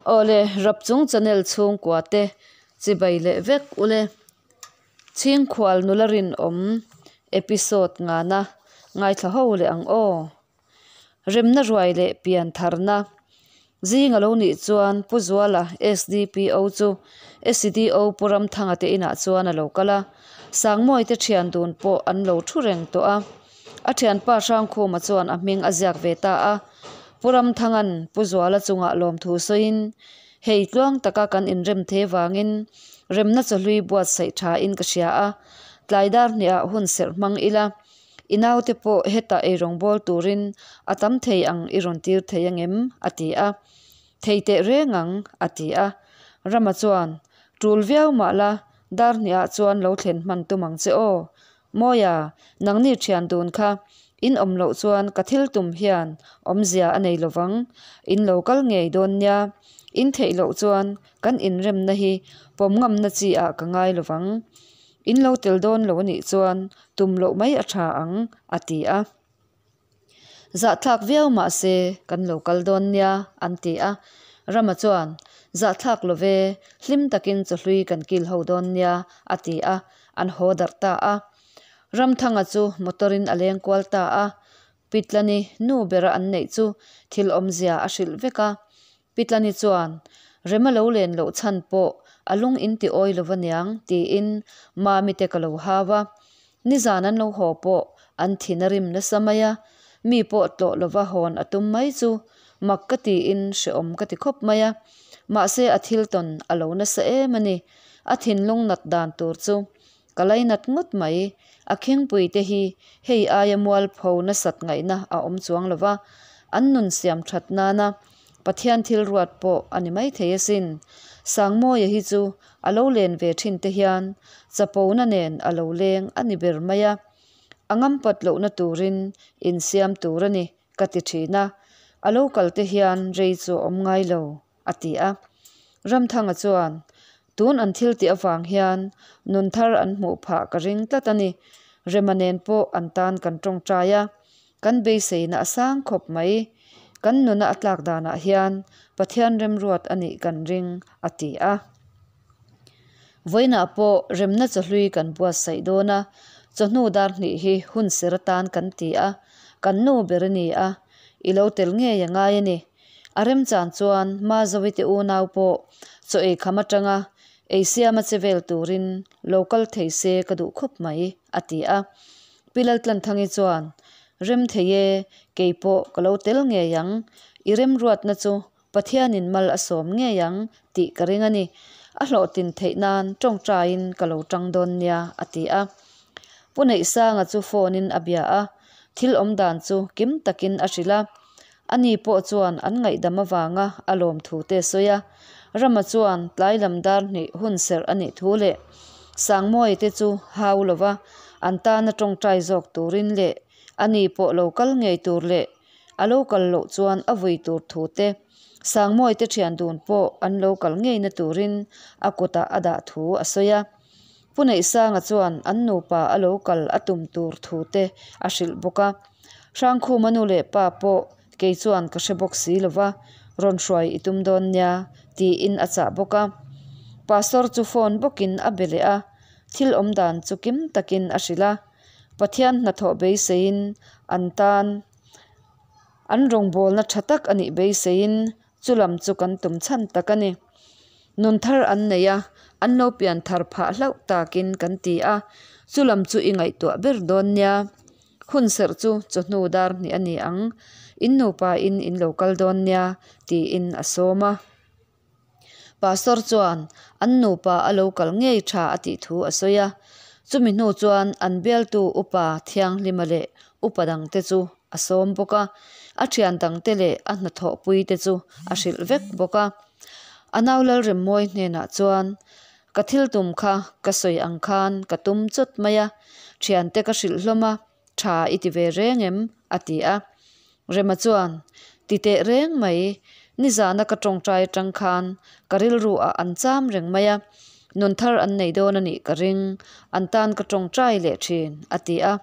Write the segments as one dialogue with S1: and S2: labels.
S1: Awle Rapchung channel chhungkua te chibai leh vek ule. Chhingkhual nula rinawm episode ngana ngaithla ho leh ang aw. Remna ruai leh pian tharna zing alo nih chuan Pu Zuala SDPO chu SDO Pu Ramthanga te inah chuan alo kal a, Sangmawi te thian dun pawh an lo thu reng tawh a. A thianpa Hrangkhuma chuan a hming a ziak ve ta a. Pu Ramthanga'n Pu Zuala chungah lawmthu sawiin, Hei tluang taka kan inrem the vangin remna chawhlui buatsaih thain ka hria a, tlai dar hnehah hun serh hmang ila, i naute pawh hetah eirawngbawl turin a tam thei ang i rawn tir thei angem? a ti a. Thei teh reng ang, a ti a. Rama chuan, Tul viau mah la, dar hnehah chuan lo thlen hman tum ang che aw. Mawia, nangni thian dun kha in awm loh chuan ka thil tum hian awmzia a nei lovang, in lo kal ngei dawn nia. In theih loh chuan kan inremna hi pawm ngamna chi ah ka ngai lovang. In lo tel dawn lo anih chuan tum loh mai a tha ang, a ti a. Zahthlak viau mah se kan lo kal dawn nia, an ti a. Rama chuan, Zahthlak lo ve, hlim takin chawhlui kan kil ho dawn nia, a ti a, an haw darh ta a. Ramthanga chu motor-in a leng kual ta a. Pitlani nu bera an neih chu thil awmzia a hrilh vek a. Pitlani chuan, Rema lo len loh chhan pawh a lung in ti awi lo aniang, tiin Mami te ka lo hau a. Nizan an lo haw pawh an thin a rim nasa mai a, mi pawh tlawh lova hawn a tum mai chu mak ka tiin hrehawm ka ti khawp mai a. Mahse a thil tawn a lo nasa em a ni. A thinlung nat dan tur chu ka lainat ngawt mai. A khingpui te hi hei aia mualpho nasat ngaihna a awm chuang lova, an nun siam that nana Pathian thil ruat pawh a ni maithei asin. Sangmawia hi chu a lo len ve thin te hian chapona nen a lo leng a ni ber mai a, a ngampat lohna turin insiam tur a ni ka ti thin a, a lo kal te hian rei chu a awm ngai lo a ti a. Ramthanga chuan tun an thil tih avang hian nun thar an hmuh phah ka ring tlat a ni, Rema nen pawh an tan kan tawngtai a, Kan beiseina a sang khawp mai. Kan nuna a tlak danah hian Pathian remruat a nih kan ring, a ti a. Vawiinah pawh remna chawhlui kan buatsaih dawn a, chawhnu dar hnih hi hun ser atan kan ti a, kan nu ber a ni a, i lo tel ngei a ngai a ni. A remchan chuan Mazovi te unau pawh chaw ei kham atanga ei siama che vel turin lo kal thei se ka duh khawp mai, a ti a. Pi Laltlanthangi chuan, Rem thei e, kei pawh ka lo tel ngei ang. I remruatna chu Pathianin mal a sawm ngei ang tih ka ring a ni. A hlawhtlin theih nan tawngtaiin ka lo tang dawn nia, a ti a. Pu Neihsanga chu phone-in a bia a, thil awm dan chu kim takin a hrilh a. Ani pawh chuan an ngaihdam avanga a lawm thu te a sawi a. Rama chuan tlai lam dar hnih hun serh a nih thu leh Sangmawia te chu hau lova an tana tawngtai zawk turin leh ani pawh lo kal ngei tur leh a lo kal loh chuan a vui tur thu te Sangmawia te thian dun pawh an lo kal ngeina turin a kutah a dah thu a sawi a. Pu Neihsanga chuan an nupa a lo kal a tum tur thu te a hrilh bawk a. Hrangkhuma nu leh pa pawh kei chuan ka hre bawk si lo va, rawn hruai i tum dawn nia tiin a chah bawk a. Pastor chu phone bawkin a be leh a, thil awm dan chu kim takin a hrilh a. Pathian hnathawh beiseiin an tan an rawngbawlna tha tak a nih beiseiin Chu lam chu kan tum chhan tak a ni. Nun thar an nei a, an lo pian thar phah hlauh takin kan ti a, chu lam chu i ngaihtuah ber dawn nia. Hun serh chu chawhnu dar hnih a ni ang, in nupa in in lo kal dawn nia, tiin a sawm a. Pastor chuan an nupa a lo kal ngei tha a tih thu a sawi a, chumi hnu chuan an bialtu upa Thianghlima leh upa dangte chu a sawm bawk a, a thian dangte leh a hnathawhpui te chu a hrilh vek bawk a. A nau Lalremmawi hnenah chuan, Ka thil tum kha ka sawi ang khan ka tum chawt mai a, thiante ka hrilh hlawm a, tha i ti ve reng em? a ti a. Rema chuan, Ti teh reng mai, nizana ka tawngtai atang khan ka rilru ah an cham reng mai a, nun thar an nei dawn a nih ka ring, an tan ka tawngtai leh thin, a ti a.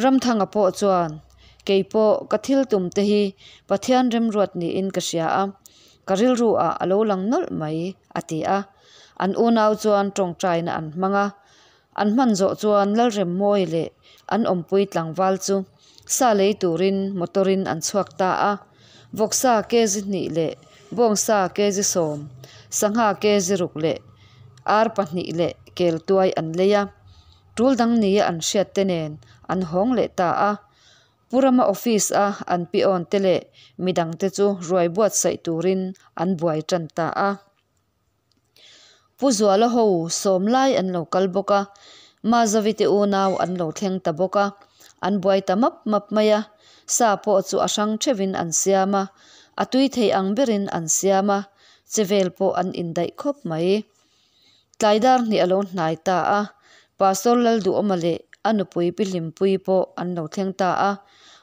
S1: Ramthanga pawh chuan, Kei pawh ka thil tum te hi Pathian remruat niin ka hria a, Ka rilru ah a lo lang nawlh mai, a ti a. An unau chuan tawngtaina an hmang a. An hman zawh chuan Lalremmawi leh an awmpui tlangval chu sa lei turin motor in an chhuak ta a. Vawksa kg hnih leh bawngsa kg sawm, sangha kg ruk leh ar pahnih leh kel tuai an lei a. Tul dang nia an hriat te nen an hawng leh ta a. Pu Rama office a an pi awn te leh midang te chu ruai buatsaih turin an buai tan ta a. Pu Zuala ho sawm lai an lo kal bawk a, Mazavi te unau an lo thleng ta bawk a, an buai ta map map mai a. Sa pawh chu a hrang theuhin an siam a, a tui thei ang berin an siam a, chevel pawh an indaih khawp mai. Tlai dar hnih a lo hnai ta a, Pastor Lalduhawma leh a nupui Pi Hlimpuii pawh an lo thleng ta a,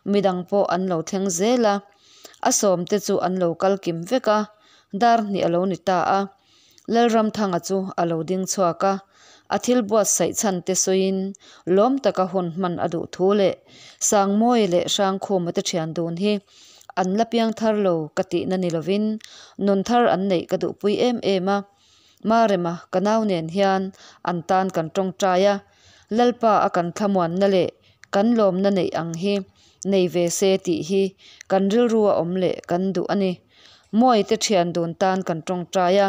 S1: midang pawh an lo thleng zel a. A sawmte chu an lo kal kim vek a, dar hnih a lo ni ta a. Lalramthanga chu a lo ding chhuak a, a thil buatsaih chhan te sawiin lawm taka hun hman a duh thu leh Sangmawia leh Hrangkhuma te thian dun hi an la piang thar lo ka tihna ni lovin nun thar an neih ka duhpui em em a. Marema, ka nau nen hian an tan kan tawngtai a, Lalpa a kan thlamuanna leh kan lawmna neih ang hi nei ve se tih hi kan rilru a awm leh kan duh a ni. Mawite thian dun tan kan tawngtai a,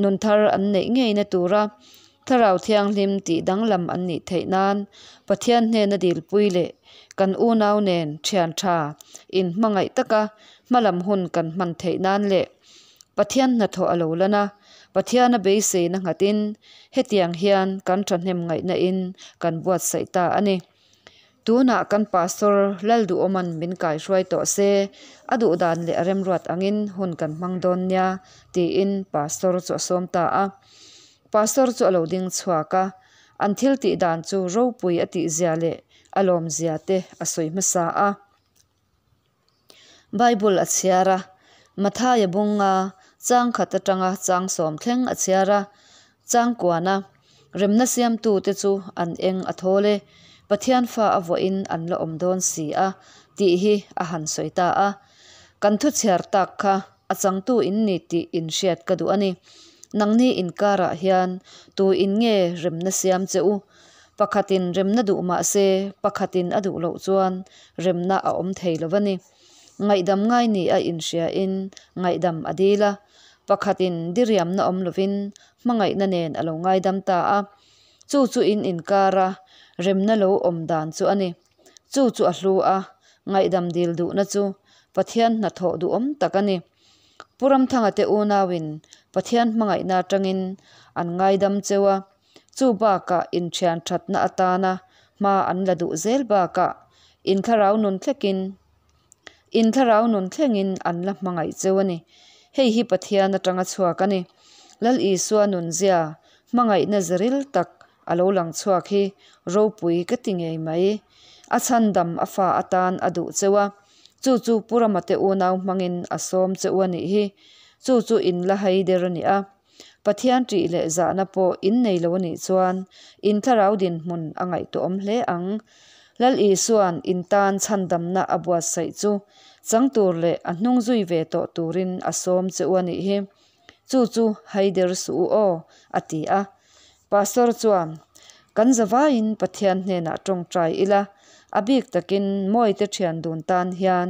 S1: nun thar an neih ngeina tura Thlarau Thianghlim tih danglam an nih theih nan Pathian hnena dilpui leh kan unau nen thian tha inhmangaih taka hmalam hun kan hman theih nan leh Pathian hnathawh a lo lan a, Pathiana beiseina nghatin hetiang hian kan thahnem ngaihna in kan buatsaih ta a ni. Tunah kan Pastor Lalduhawman min kaihruai tawh se, a duhdan leh a remruat angin hun kan hmang dawn nia, tiin Pastor chu a sawm ta a. Pastor chu a lo ding chhuak a, an thil tih dan chu ropui a tihzia leh a lawmzia te a sawi hmasa a. Bible a chhiar a, Mathaia bunga chang khat atanga chang sawm thleng a chhiar a, chang kuana remna siamtute chu an eng a thawl e, Pathian fa a vuahin an la awm dawn si a tih hi a han sawi ta a. Kan thu chhiar tak kha a changtu in ni tih in hriat ka duh a ni. Nangni inkarah hian tu in nge remna siam che u? Pakhatin remna duh mah se, pakhatin a duh loh chuan remna a awm thei lo a ni. Ngaihdam ngai ni a inhriain ngaihdam a dil a, pakhatin diriamna awm lovin hmangaihna nen a lo ngaidam ta a. Chu chu in inkara remna lo awm dan chu a ni. Chu chu a hlu a, ngaihdam dil duhna chu Pathian hnathawh duhawm tak a ni. Pu Ramthanga te unauin Pathian hmangaihna atangin an ngaidam cheu a. Chu bakah inthian thatna atana hma an la duh zel bakah in thlarau nun thlekin in thlarau nun thlengin an la hmangaih cheu a ni. Hei hi Pathian atanga chhuak a ni. Lal Isua nunzia hmangaihna ziril tak a lo lang chhuak hi ropui ka ti ngei mai. A chhandam a fa atan a duh cheu a, chu chu Pu Rama te unau hmangin a sawm cheu a nih hi. Chu chu in la hai der a ni a. Pathian ṭih leh zahna pawh in nei lo a nih chuan in thlarau dinhmun a ngaihtuahawm hle ang. Lal Isua'n in tan chhandamna a buatsaih chu chang tur leh a hnung zui ve tawh turin a sawm che u a nih hi. Chu chu haider suh u aw, a ti a. Pastor chuan, Kan zavaiin Pathian hnenah tawngtai ila, a bik takin Mawite thian dun tan hian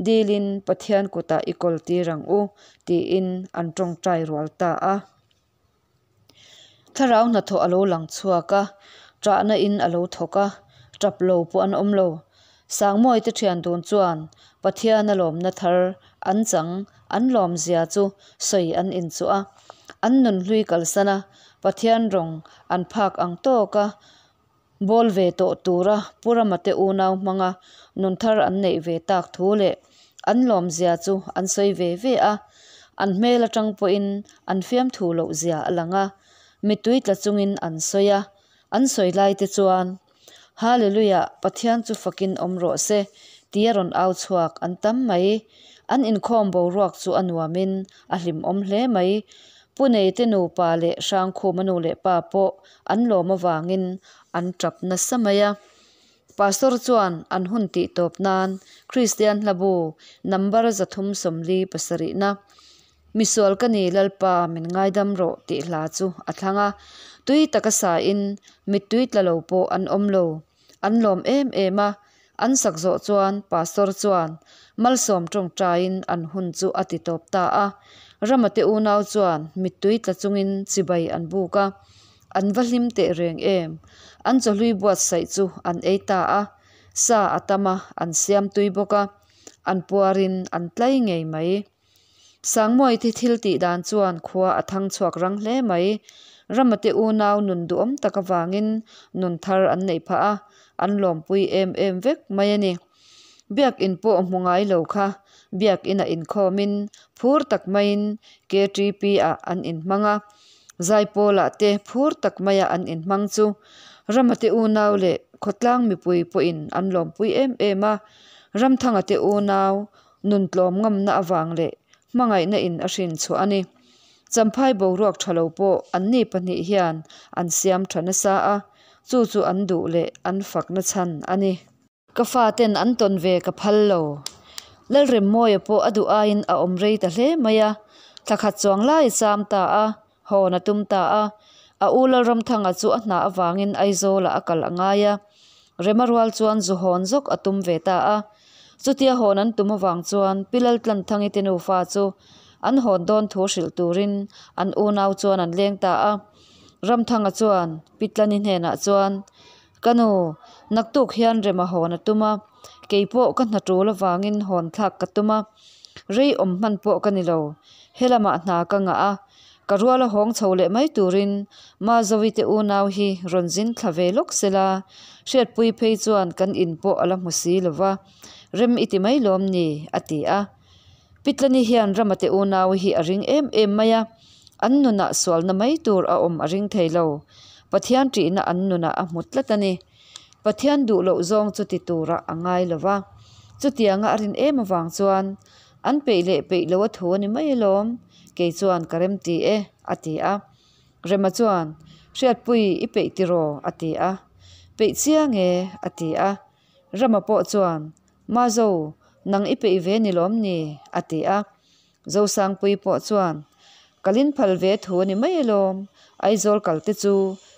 S1: dilin Pathian kutah i kawl tir ang u, tiin an tawngtai rual ta a. Thlarau hnathawh a lo lang chhuak a, ṭahna in a lo thawk a, ṭap lo pawh an awm lo. Sangmawite thian dun chuan Pathian a lawmna thar an chang an lawmzia chu sawi an inchuh a, an nunhlui kalsan a, Pathian rawng an phak ang tawk a, bawl ve tawh tura Pu Rama te unau hmanga nun thar an neih ve tak thu leh an lawmzia chu an sawi ve ve a, an hmel atang pawhin an fiamthu loh zia a lang a, mittui tla chungin an sawi a, an sawi lai te chuan Hallelujah, Pathian chu fakin awm rawh se tia rawn au chhuak an tam mai. An inkhawm boruak chu a nuamin a hlimawm hle mai. Pu Neite nupa leh Hrangkhuma nu leh pa pawh an lawm avangin an tap nasa mai a. Pastor chuan an hun tih tawp nan Kristian hlabu number 347 na. Misual ka ni Lalpa min ngaidam rawh tih hla chu a thlang a, tui taka sa in mittui tla lo pawh an awm lo. An lawm em em a, an sak zawh chuan Pastor chuan malsawm tawngtaiin an hun chu a ti tawp ta a. Rama te unau chuan mittui tla chungin chibai an buk a, an va hlim teh reng em. An chawhlui buatsaih chu an ei ta a, sa a tam a, an siam tui bawk a, an puarin an tlai ngei mai. Sangmuaite thil tih dan chuan khua a thang chhuak rang hle mai. Ramate unau nun duhawm tak avangin nun thar an neih phah a, an lawmpui em em vek mai a ni. Biakin pawh hmu ngai lo kha Biakin a inkhawmin phur tak maiin KTP ah an inhmang a, Zaipawlah te phur tak maia an inhmang chu Ramate unau leh khawtlang mipui pawhin an lawmpui em em a, Ramthanga te unau Nun tlawm ngamna avang leh hmangaihna in a hrin chhuah a ni. Champhai boruak tha lo pawh anni pahnih hian an siam tha nasa a, chu chu an duh leh an fakna chhan a ni. Ka faten an tawn ve ka phal lo. Lalremmawia pawh a duh aiin a awm rei ta hle mai a, thla khat chuang lai a cham ta a, hawn a tum ta a. A u Lalramthanga chu a hna avangin Aizawlah a kal a ngai a, Rema rual chuan zu hawn zawk a tum ve ta a. Chutia hawn an tum avang chuan Pi Laltlanthangi te nufa chu an hawn dawn thu hrilh turin an unau chuan an leng ta a. Ramthanga chuan Pi Tlani hnenah chuan, Ka nu, naktuk hian Rema hawn a tum a, keipawh ka hna tul avangin hawn thlak ka tum a, rei awm hman pawh ka ni lo, helamah hna ka ngah a, Ka ruala hawng chho leh mai turin Mazovi te unau hi rawn zin thla ve lawk sela, Hriatpui phei chuan kan in pawh a la hmu si lo va, rem i ti mai lawm ni? a ti a. Pitlani hian Rama te unau hi a ring em em mai a, an nunah sualna mai tur a awm a ring thei lo. Pathian ṭihna an nunah a hmu tlat a ni. Pathian duh loh zawng chu ti turah a ngai lo va, chutianga a rin em avang chuan An peih leh peih lo a thu a ni mai alawm, kei chuan ka rem ti e, a ti a. Rema chuan, Hriatpui i peih tiraw? a ti a. Peih chiang e, a ti a. Rama pawh chuan, Mazo, nang i peih ve ni lawm ni? a ti a. Zosangpui pawh chuan, Kalin phal ve thu a ni mai alawm, Aizawl kal te chu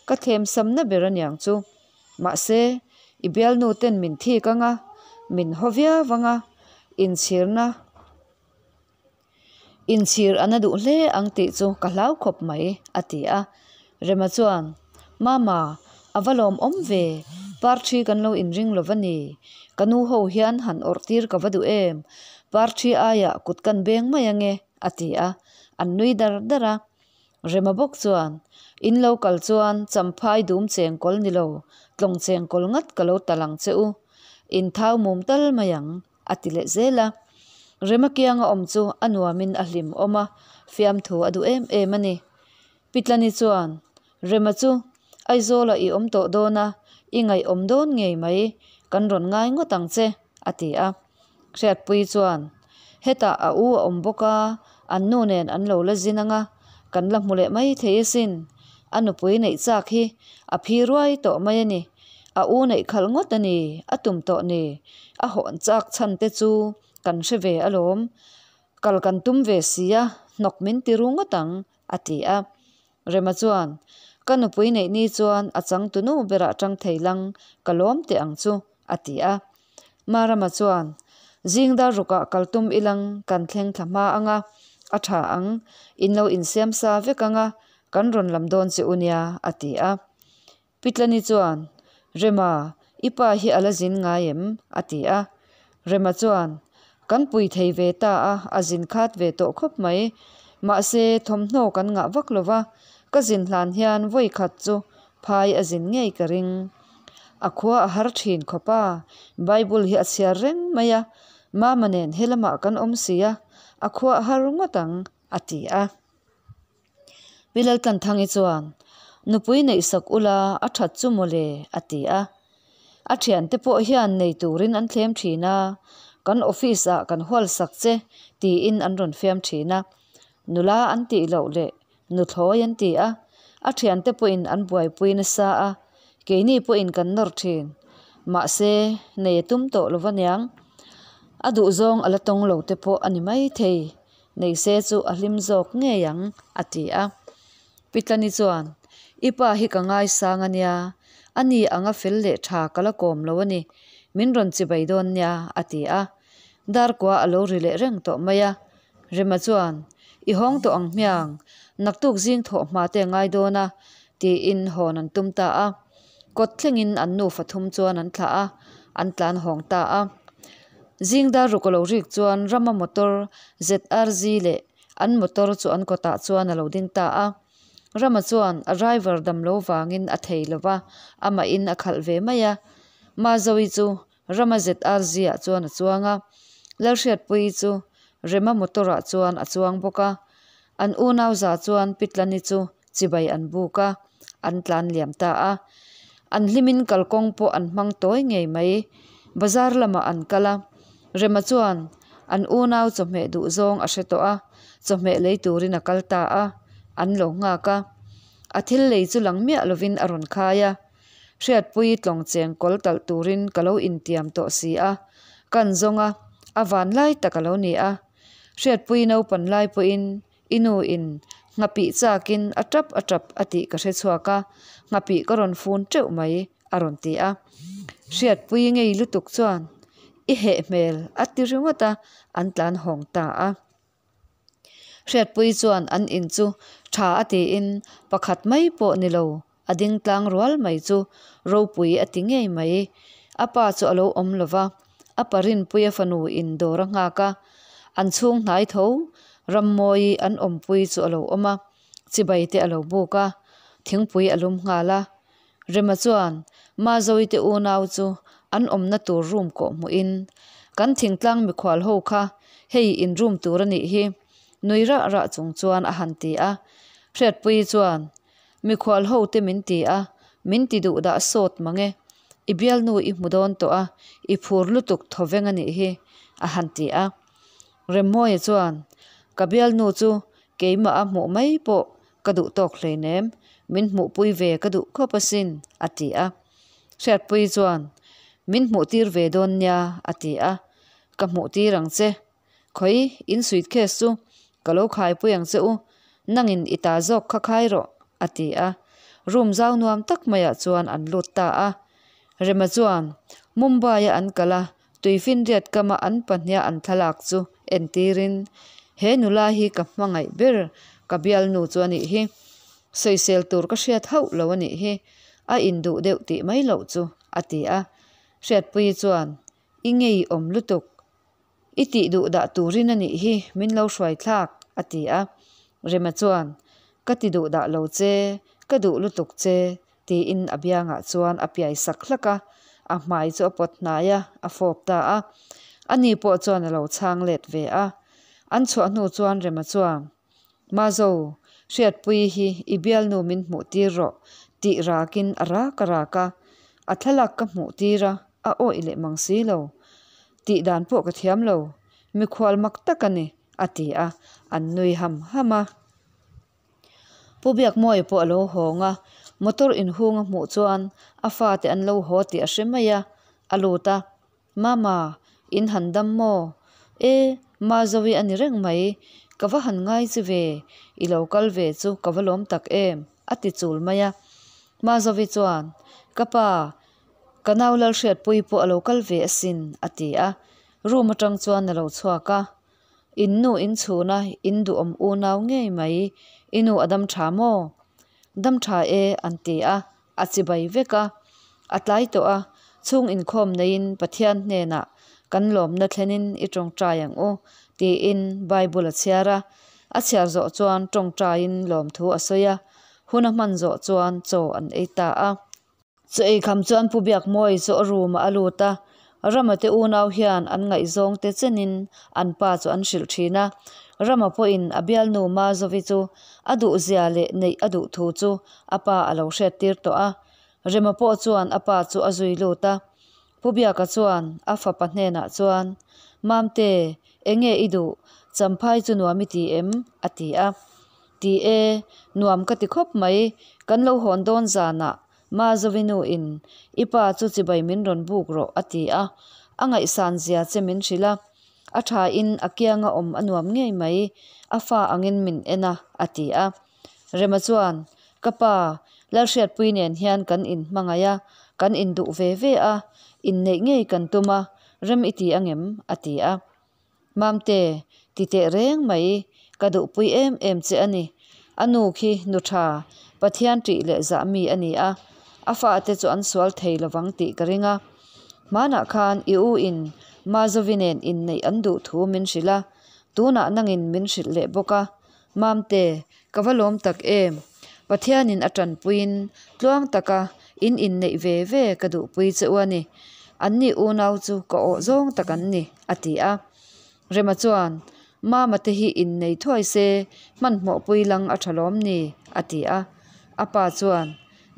S1: ka thlemsamna ber aniang chu. Mahse, i bialnu ten min thik anga, min haw viau anga, inchhirna inchhir a na duh hle ang tih chu ka hlau khawp mai, a ti a. Rema chuan, Mama, a va lawmawm ve, parthi kan lo inring lo va ni, ka nu ho hian han awrh tir ka va duh em, parthi aiah kut kan beng mai ange, a ti a, an nui dar dar a. Rema bawk chuan, In lo kal chuan Champhai dum chengkawl ni lo, tlawng chengkawl ngat ka lo tal ang che u. In thau mum tal mai ang, a ti leh zel a. Rema kianga awm chu a nuamin a hlim awm a, fiamthu a duh em em a ni. Pitlani chuan, Rema chu Aizawlah i awm tawh dawn a, i ngaihawm dawn ngei mai, kan rawn ngai ngawt ang che, a ti a. Hriatpui chuan, Hetah a u a awm bawk a, an nu nen an lo la zin ang a, kan la hmu leh mai thei asin. A nupui neih chak hi a phi ruai tawh mai a ni. A u neih khalh ngawt a ni, a tum tawh ni. A hawn chak chhan te chu kan hre ve alawm. Kal kan tum ve si a, hnawk min ti ru ngawt ang, a ti a. Rema chuan, Ka nupui neih ni chuan a changtu nu berah tang thei lang ka lawm teh ang chu, a ti a. Marama chuan, Zing dar rukah kal tum ilang kan thleng thla hma ang a, a tha ang, in lo insiam sa vek ang a, kan rawn lam dawn che u nia, a ti a. Pitlani chuan, Rema, i pa hi a la zin ngai em? a ti a. Rema chuan, Kan pui thei ve ta a, a zin khat ve tawh khawp mai. Mahse, thawmhnaw kan ngah vak lo va, ka zin hlan hian vawi khat chu phai a zin ngei ka ring. A khua a har thin khawp a, Bible hi a chhiar reng mai a, Mama nen helamah kan awm si a, a khua a har ngawt ang, a ti a. Pi Laltlanthangi chuan, Nupui neih sak ula a that chu mawle, a ti a. A thiante pawh hian nei turin an thlem thin a, kan office ah kan hual sak che tiin an rawn fiam thin a. Nula an tih loh leh nuthlawi an ti a, a thiante pawhin an buaipui nasa a, keini pawhin kan nawr thin. Mahse, nei a tum tawh lo va niang. A duhzawng a la tawng lo te pawh a ni maithei. Nei se chu a hlim zawk ngei ang, a ti a. Pitlani chuan, I pa hi ka ngaisang a nia, ani anga fel leh tha ka la kawm lo a ni, min rawn chibai dawn nia, a ti a. Darkua a lo ri leh reng tawh mai a. Rema chuan, I hawng tawh ang hmiang, naktuk zing thawh hma te a ngai dawn a, tiin hawn an tum ta a. Kawt thlengin an nufa thum chuan an thlah a, an tlan hawng ta a. Zing dar ruk a lo rik chuan Rama motor ZRZ leh an motor chu an kawtah chuan a lo ding ta a. Rama chuan a driver dam lo vangin a thei lo va, amahin a khalh ve mai a. Mazoe chu Rama ZRZ ah chuan a chuang a, Lalhriatpuii chu Rema motor ah chuan a chuang bawk a. An unau za chuan Pitlani chu chibai an buk a, an tlan liam ta a. An hlimin kalkawng pawh an hmang tawi ngei mai. Bazar lamah an kal a, Rema chuan an unau chawhmeh duh zawng a hre tawh a, chawhmeh lei turin a kal ta a, an lo nghak a. A thil lei chu lang miah lovin a rawn khai a. Hriatpuii tlawng cheng kawl talh turin ka lo intiam tawh si a, kan zawng a, a van lai tak a lo ni a. Hriatpuii naupan lai pawhin i nu in nghapih chakin a tap a tap a tih ka hre chhuak a, nghapih ka rawn fun teuh mai a rawn ti a. Hriatpuii ngei lutuk chuan i heh hmel a ti ringawt a, an tlan hawng ta a. Hriatpuii chuan an in chu tha a tiin pakhat mai pawh ni lo a ding tlang rual mai chu ropui a ti ngei mai. A pa chu a lo awm lo va, a pa Rinpuia fanu in dawr a nghak a, an chhung hnai tho Rammawi an awmpui chu a lo awm a, chibai te a lo buk a, thingpui a lum nghal a. Rema chuan Mazoe te unau chu an awmna tur room kawh hmuhin, Kan thingtlang mikhual ho kha hei in room tur a nih hi, nui rah rah chung chuan a han ti a. Hriatpuii chuan, Mikhual ho te min ti a, min ti duh dah sawt mang e. I bialnu i hmu dawn tawh a, i phur lutuk thaw veng a nih hi, a han ti a. Remmawia chuan, Ka bialnu chu keimah a hmuh mai pawh ka duh tawk hleinem, min hmuhpui ve ka duh khawp asin, a ti a. Hriatpuii chuan, Min hmuhtir ve dawn nia, a ti a. Ka hmuhtir ang che. Khawi, in suitcase chu ka lo khaipui ang che u, nangin i ta zawk kha khai rawh, a ti a. Room zau nuam tak maiah chuan an lut ta a. Rema chuan Mumbai-a an kal a, tuifinriat kama an pahniha an thlalak chu entirin, He nula hi ka hmangaih ber, ka bialnu chu a nih hi. Sawisel tur ka hriat hauh lo a nih hi, a induh deuh tih mai loh chu, a ti a. Hriatpuii chuan, I ngeiawm lutuk, I tih duh dah turin a nih hi min lo hruai thlak, a ti a. Rema chuan, Ka ti duh dah lo che, ka duh lutuk che, tiin a biangah chuan a piai sak hlak a, a hmai chu a pawt hnai a, a fawp ta a. Ani pawh chuan a lo chhang let ve a. An chhuah hnu chuan Rema chuan, Mazo, Hriatpuii hi i bialnu min hmuh tir rawh, tih rakin a rak a rak a. A thlalak ka hmuh tir a, a awih leh mang si lo. Tih dan pawh ka thiam lo, mikhual mak tak a ni, a ti a, an nui ham ham a. Pu Biakmawia pawh a lo hawng a, motor inhung a hmuh chuan a fate an lo haw tih a hre mai a, a lut a, Mama, in han dam maw? E, Mazoe a ni reng mai, ka va han ngai che ve, i lo kal ve chu ka va lawm tak em, a ti chul mai a. Mazoe chuan, Ka pa, Ka nau Lalhriatpuii pawh a lo kal ve asin, a ti a. Room atang chuan a lo chhuak a. In nu in chhun a, in duhawm unau ngei mai. I nu a dam tha maw? Dam tha e, an ti a. A chibai vek a. A tlai tawh a, chhung inkhawm neiin Pathian hnenah kan lawmna thlenin i tawngtai ang u, tiin Bible a chhiar a. A chhiar zawh chuan tawngtaiin lawmthu a sawi a. Hun a hman zawh chuan chaw an ei ta a. Chaw ei kham chuan Pu Biakmawii chu a room ah a lut a, Rama te unau hian an ngaihzawng te chenin an pa chu an hrilh thin a. Rama pawhin a bialnu Mazovi chu a duhzia leh neih a duh thu chu a pa a lo hriattir tawh a. Rema pawh chuan a pa chu a zui lut a. Pu Biaka chuan a fapa hnenah chuan, Mamte, enge i duh? Champhai chu nuam i ti em? a ti a. Ti e, nuam ka ti khawp mai, kan lo hawn dawn zanah Mazawinu in i pa chu chibai min rawn buk rawh a ti a, a ngaihsan zia che min hrilh a. A thain a kianga awm a nuam ngei mai, a fa angin min en a, a ti a. Rema chuan, Ka pa, Lalhriatpuii nen hian kan inhmangaih a, kan induh ve ve a, inneih ngei kan tum a, rem i ti angem? a ti a. Mamte, ti teh reng mai, ka duhpui em em che a ni. A nu khi nu tha, Pathian ṭih leh zah mi a ni a, a fate chu an sual thei lovang tih ka ring a. Hmanah khan i u in Mazovi nen inneih an duh thu min hrilh a, tunah nangin min hrilh leh bawk a. Mamte, ka va lawm tak em! Pathianin a ṭanpuiin tluang taka in inneih ve ve ka duhpui che u a ni. Anni unau chu ka awh zawng tak an ni, a ti a. Rema chuan, Mama te hi innei thuai se, hmanhmawhpui lang a tha lawm ni? a ti a. A pa chuan,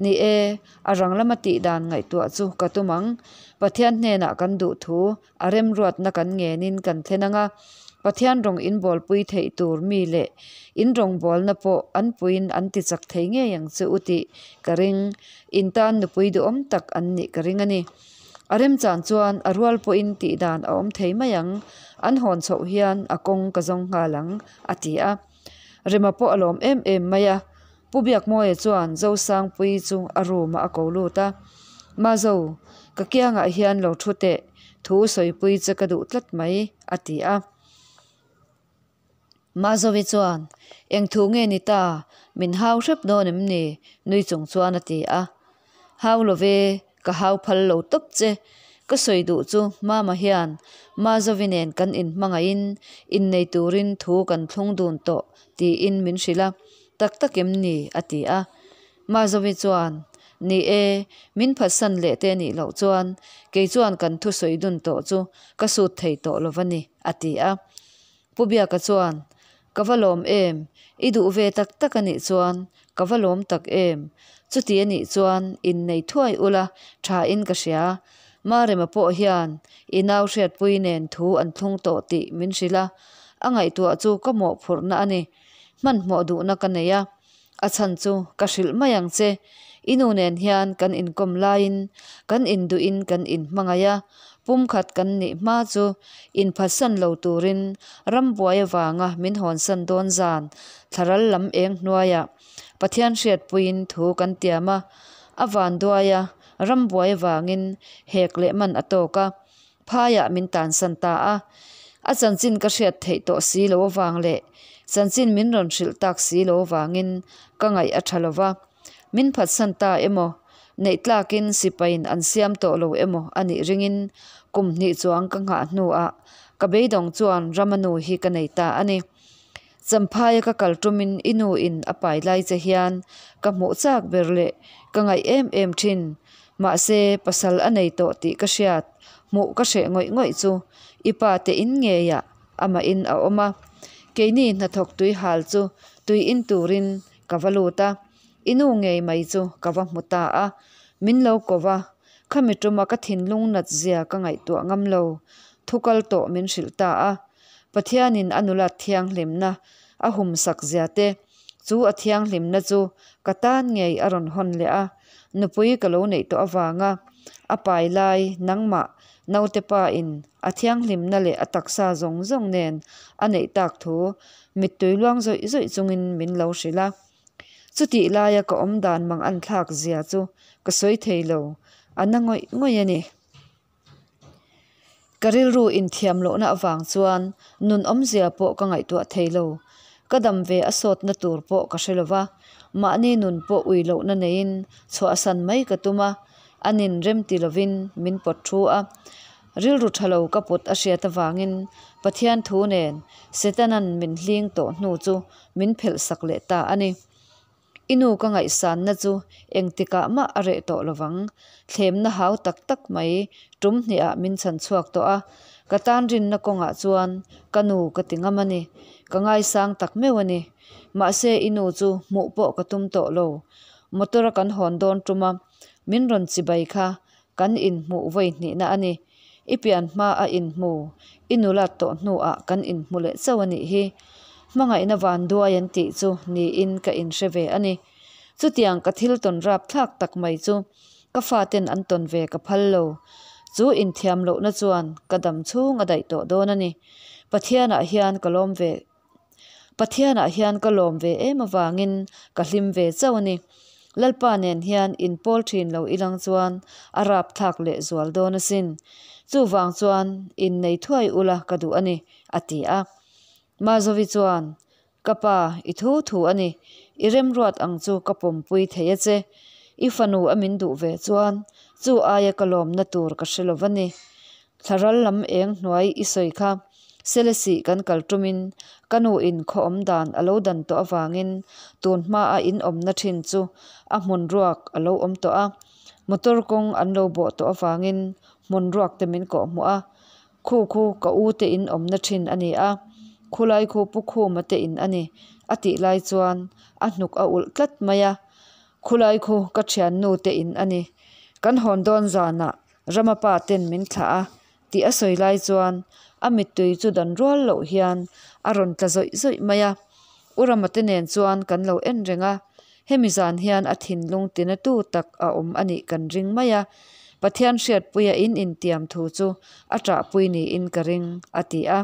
S1: Ni e, a rang lama tih dan ngaihtuah chu ka tum ang. Pathian hnenah kan duh thu a remruatna kan ngenin kan thlen ang a, Pathian rawng inbawlpui theih tur mi leh in rawngbawlna pawh an puiin an ti chak thei ngei ang che u tih ka ring. In tan nupui duhawm tak an nih ka ring a ni. A remchan chuan a rual pawhin tih dan a awm thei mai ang, an hawn chhoh hian a kawng ka zawng nghal ang, a ti a. Rema pawh a lawm em em mai a, Pu Biakmawia chuan Zosangpuii chu a room ah a ko lut a, Mazo, ka kiangah hian lo thu teh, thu sawipui che ka duh tlat mai, a ti a. Mazovi chuan, Eng thu nge ni ta, min hau hrep dawn em ni? nui chung chuan a ti a. Hau lo ve, ka hau phal lo tawp che. Ka sawi duh chu Mama hian Mazovi nen kan inhmangaihin innei turin thu kan thlung dun tawh tiin min hrilh a, tak tak em ni? a ti a. Mazovi chuan, Ni e, min phatsan leh te nih loh chuan kei chuan kan thusawi dun tawh chu ka sut thei tawh lo va ni, a ti a. Pu Biaka chuan, Ka va lawm em? I duh ve tak tak a nih chuan ka va lawm tak em? Chuti a nih chuan innei thuai ula thain ka hria. Marema pawh hian i nau hriatpui nen thu an thlung tawh tih min hrilh a, a ngaihtuah chu ka mawhphurhna a ni. Hmanhmawh duhna ka nei a, A chhan chu ka hrilh mai ang che, i nu nen hian kan inkawm laiin kan induhin kan inhmangaih a, pumkhat kan nih hma chu inphatsan lo turin rambuai avanga min hawnsan dawn zan thlaral lam eng hnuaiah Pathian hriatpuiin thu kan tiam a, a vanduaia rambuai avangin hek leh man a tawk a, phaiah min tansan ta a. A chanchin ka hriat theih tawh si lo avang leh chanchin min rawn hrilh tak si lo avangin ka ngaih a tha lo va. Min phatsan ta emaw, neih tlakin sipaiin an siam tawh lo emaw a nih ringin kum hnih chuang ka nghah hnuah ka beidawng chuan Rama nu hi ka nei ta a ni. Champhaia ka kal tumin i nu in a pai lai che hian ka hmuh chak ber leh ka ngaih em em thin. Mahse, pasal a nei tawh tih ka hriat, hmuh ka hreh ngawih ngawih chu i pa te in ngeiah amah in a awm a. Keini hnathawk tui hal chu tui in turin ka va lut a, i nu ngei mai chu ka va hmu ta a. Min lo ko va, khami tuma ka thinlung nat zia ka ngaihtuah ngam lo, thu kal tawh min hrilh ta a. Pathianin a nulat thianghlimna a humsak zia te, chu a thianghlimna chu ka tan ngei a rawn hawn leh a, nupui ka lo neih tawh avanga a pai lai nangmah naute pa in a thianghlimna leh a taksa zawng zawng nen a neih tak thu mittui luang zawih zawih chungin min lo hrilh a. Chutih laia ka awm dan mang an thlak zia chu ka sawi thei lo, a na ngawih ngawih a ni. Ka rilru inthiam lohna avang chuan nun awmzia pawh ka ngaihtuah thei lo. Ka dam ve a sawtna tur pawh ka hre lova, mahni nun pawh ui lohna neiin chhuahsan mai ka tum a, a nin remti lovin min pawt thu a. Rilru tha lo ka put a hriat avangin Pathian thu nen Setana'n min hling tawh hnu chu min phelh sak leh ta a ni. I nu ka ngaihsanna chu engtikah mah a reh tawh lovang. Thlemna hau tak tak mai tum hnihah min chhan chhuak tawh a, ka tan rinna kawngah chuan ka nu ka ti ngam a ni. Ka ngaisang tak meuh a ni. Mahse i nu chu hmuh pawh ka tum tawh lo. Motor a kan hawn dawn tum a, min rawn chibai kha kan inhmuh vawi hnihna a ni. I pian hma a inhmu, i nulat tawh hnuah kan inhmu leh chauh a nih hi. Hmangaihna van duai an tih chu niin ka inhre ve a ni. Chutiang ka thil tawn rap thlak tak mai chu ka faten an tawn ve ka phal lo. Chu inthiam lohna chuan ka dam chhung a daih tawh dawn a ni. Pathianah hian ka lawm ve Pathianah hian ka lawm ve em avangin ka hlim ve chauh a ni. Lalpa nen hian inpawl thin lo ilang chuan a rapthlak leh zual dawn asin. Chuvang chuan innei thuai ula ka duh a ni, a ti a. Mazovi chuan, Ka pa, i thu thu a ni. I remruat ang chu ka pawmpui thei a che. I fanu a min duh ve chuan chu aia ka lawmna tur ka hre lo va ni. Thlaral lam eng hnuai i sawi kha Selesih kan kal tumin ka nu in khaw awm dan a lo dan tawh avangin tun hmaa in awmna thin chu a hmun ruak a lo awm tawh a. Motor kawng an lo bawh tawh avangin hmun ruak te min kawh hmuh a. Khu khu ka u te in awmna thin a ni a, khulai khu Pu Khuma te in a ni a tih lai chuan a hnuk a ulh tlat mai a. Khulai khu ka thiannu te in a ni. Kan hawn dawn zanah Rama pa ten min thlah a tih a sawi lai chuan a mittui chu dan rual loh hian a rawn tla zawih zawih mai a. U Rama te nen chuan kan lo en reng a, hemi zan hian a thinlung tina tu tak a awm a nih kan ring mai a, Pathian hriatpuia in intiam thu chu a ṭahpui niin ka ring, a ti a.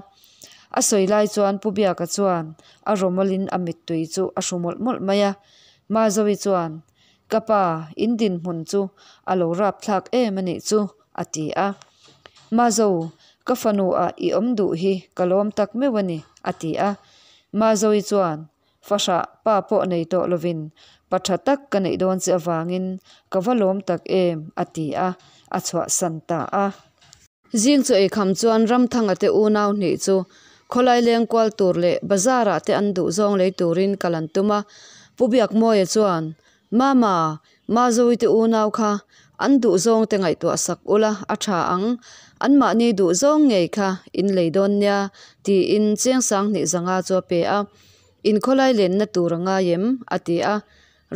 S1: A sawi lai chuan Pu Biaka chuan a rawmawlin a mittui chu a hru mawlh mawlh mai a. Mazovi chuan, Ka pa, in dinhmun chu a lo rapthlak em a nih chu, a ti a. Mazo, ka fanu ah i awm duh hi ka lawm tak meuh a ni, a ti a. Mazovi chuan, Fahrah pa pawh nei tawh lovin pa tha tak ka neih dawn che avangin ka va lawm tak em, a ti a, a chhuahsan ta a. Zing chu eikham chuan Ramthanga te unau hnih chu khawlai leng kual tur leh bazar ah te an duh zawng lei turin kal an tum a. Pu Biakmawia chuan, Mama, Mazovi te unau kha an duh zawng te ngaihtuah sak ula a tha ang, anmahni duh zawng ngei kha in lei dawn nia, tiin chiang sang hnih zanga chu a pe a. In khawlai lenna tur a ngai em? a ti a.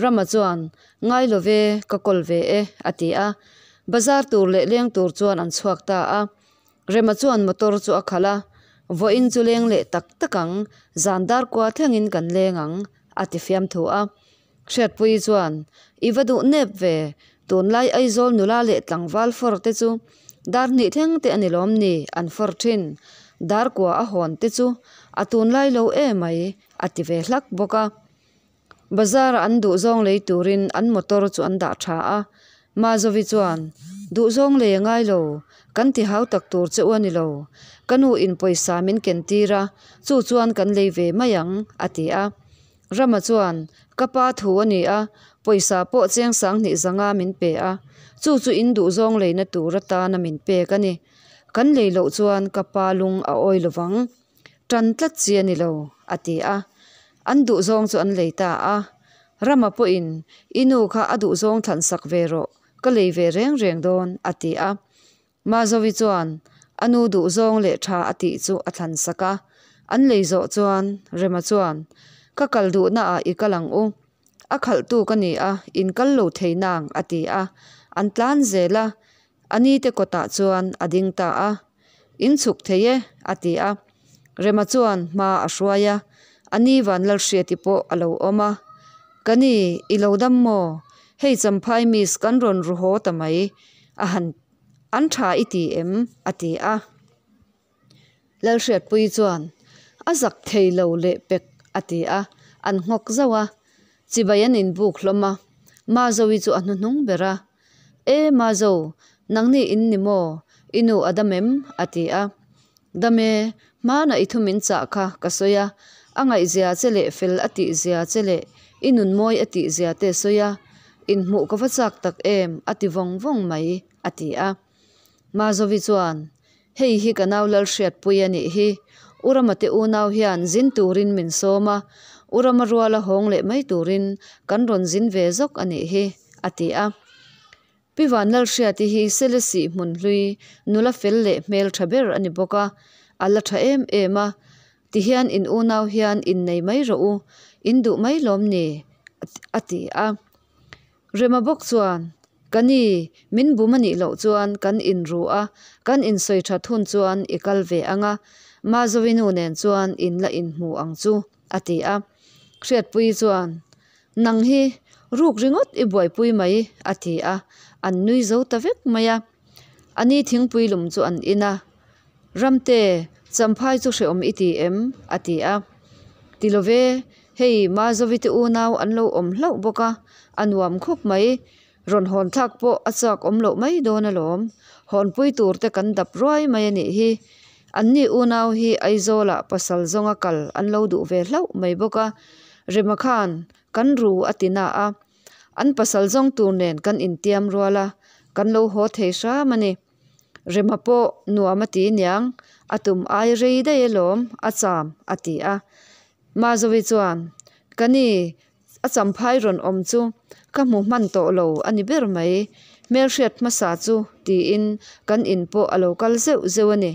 S1: Rama chuan, Ngai lo ve, ka kawl ve e, a ti a. Bazar tur leh leng tur chuan an chhuak ta a. Rema chuan motor chu a khalh a, Vawiin chu leng leh tak tak ang, zan dar kua thlengin kan leng ang, a ti fiamthu a. Hriatpuii chuan, I va duh nep ve, tunlai Aizawl nula leh tlangval fawr te chu dar hnih thleng te a ni lawm ni, an fawr thin. Dar kua a hawn te chu a tunlai lo emai, a ti ve hlak bawk a. Bazar ah an duhzawng lei turin an motor chu an dah tha a, Mazovi chuan, Duhzawng lei a ngai lo, kan ti hau tak tur che u a ni lo. Ka nu in pawisa min ken tir a, chu chuan kan lei ve mai ang, a ti a. Rama chuan, Ka pa thu a ni a, pawisa pawh cheng sanghnih zanga min pe a, chu chu in duhzawng leina tur atana min pek a ni. Kan lei loh chuan ka pa lung a awi lovang. Tan tlat chi a ni lo, a ti a. An duhzawng chu an lei ta a. Rama pawhin, I nu kha a duhzawng thlan sak ve rawh, ka lei ve reng reng dawn, a ti a. Mazovi chuan a nu duhzawng leh tha a tih chu a thlan sak a. An lei zawh chuan Rema chuan, Ka kal duhnaah i kal ang u. A khalhtu ka ni a, in kal lo thei nang, a ti a. An tlan zel a, a ni te kawtah chuan a ding ta a. In chhuk thei e, a ti a. Rema chuan hma a hruai a, a ni Vanlalhriati pawh a lo awm a. Ka ni, i lo dam maw? Hei Champhai miss kan rawn ru haw ta mai, a han an tha i ti em? a ti a. Lalhriatpuii chuan, A zak thei lo leh pek, a ti a, an nghawk zauh a. Chibai an inbuk hlawm a, Mazovi chu a hnuhnung ber a. E Mazo, nangni in ni maw? I nu a dam em? a ti a. Dam e, hmanah i thu min chah kha ka sawi a, a ngaihzia che leh fel a tihzia che leh i nun mawi a tihzia te sawi a, inhmuh ka va chak tak em a ti vawng vawng mai, a ti a. Mazovi chuan, Hei hi ka nau Lalhriatpui a nih hi, U Rama te unau hian zin turin min sawm a, U Rama ruala hawng leh mai turin kan rawn zin ve zawk a nih hi, a ti a. Pi Vanlalhriati hi Selesih hmun hlui nula fel leh hmel tha ber a ni bawk a, a la tha em em a. Tihian in unau hian innei mai rawh u, in duh mai lawm ni? a ti a. Rema bawk chuan, Ka ni, min bum a nih loh chuan kan inru a, kan insawi that hun chuan i kal ve ang a, Mazovi nu nen chuan in la inhmu ang chu, a ti a. Hriatpuii chuan, Nang hi ruk ringawt i buaipui mai, a ti a, an nui zo ta vek mai a. A ni thingpui lum chu an in a, Ramte, Champhai chu hrehawm i ti em? a ti a. Ti lo ve, hei Mazovi te unau an lo awm hlauh bawk a, a nuam khawp mai. Rawn hawn thlak pawh a chak awm loh mai dawn alawm. Hawnpui tur te kan dap ruai mai a nih hi. Anni unau hi Aizawlah pasal zawnga kal an lo duh ve hlauh mai bawk a, Rema khan kan ru a ti na a. An pasal zawng tur nen kan intiam rual a, kan lo haw thei hram a ni. Rema pawh nuam a ti niang, a tum ai rei daih alawm, a cham a ti a. Mazovi chuan, Ka ni, a champhai rawn awm chu ka hmu hman tawh lo a ni ber mai, hmelhriat hmasa chu tiin kan in pawh a lo kal zeuh zeuh a ni.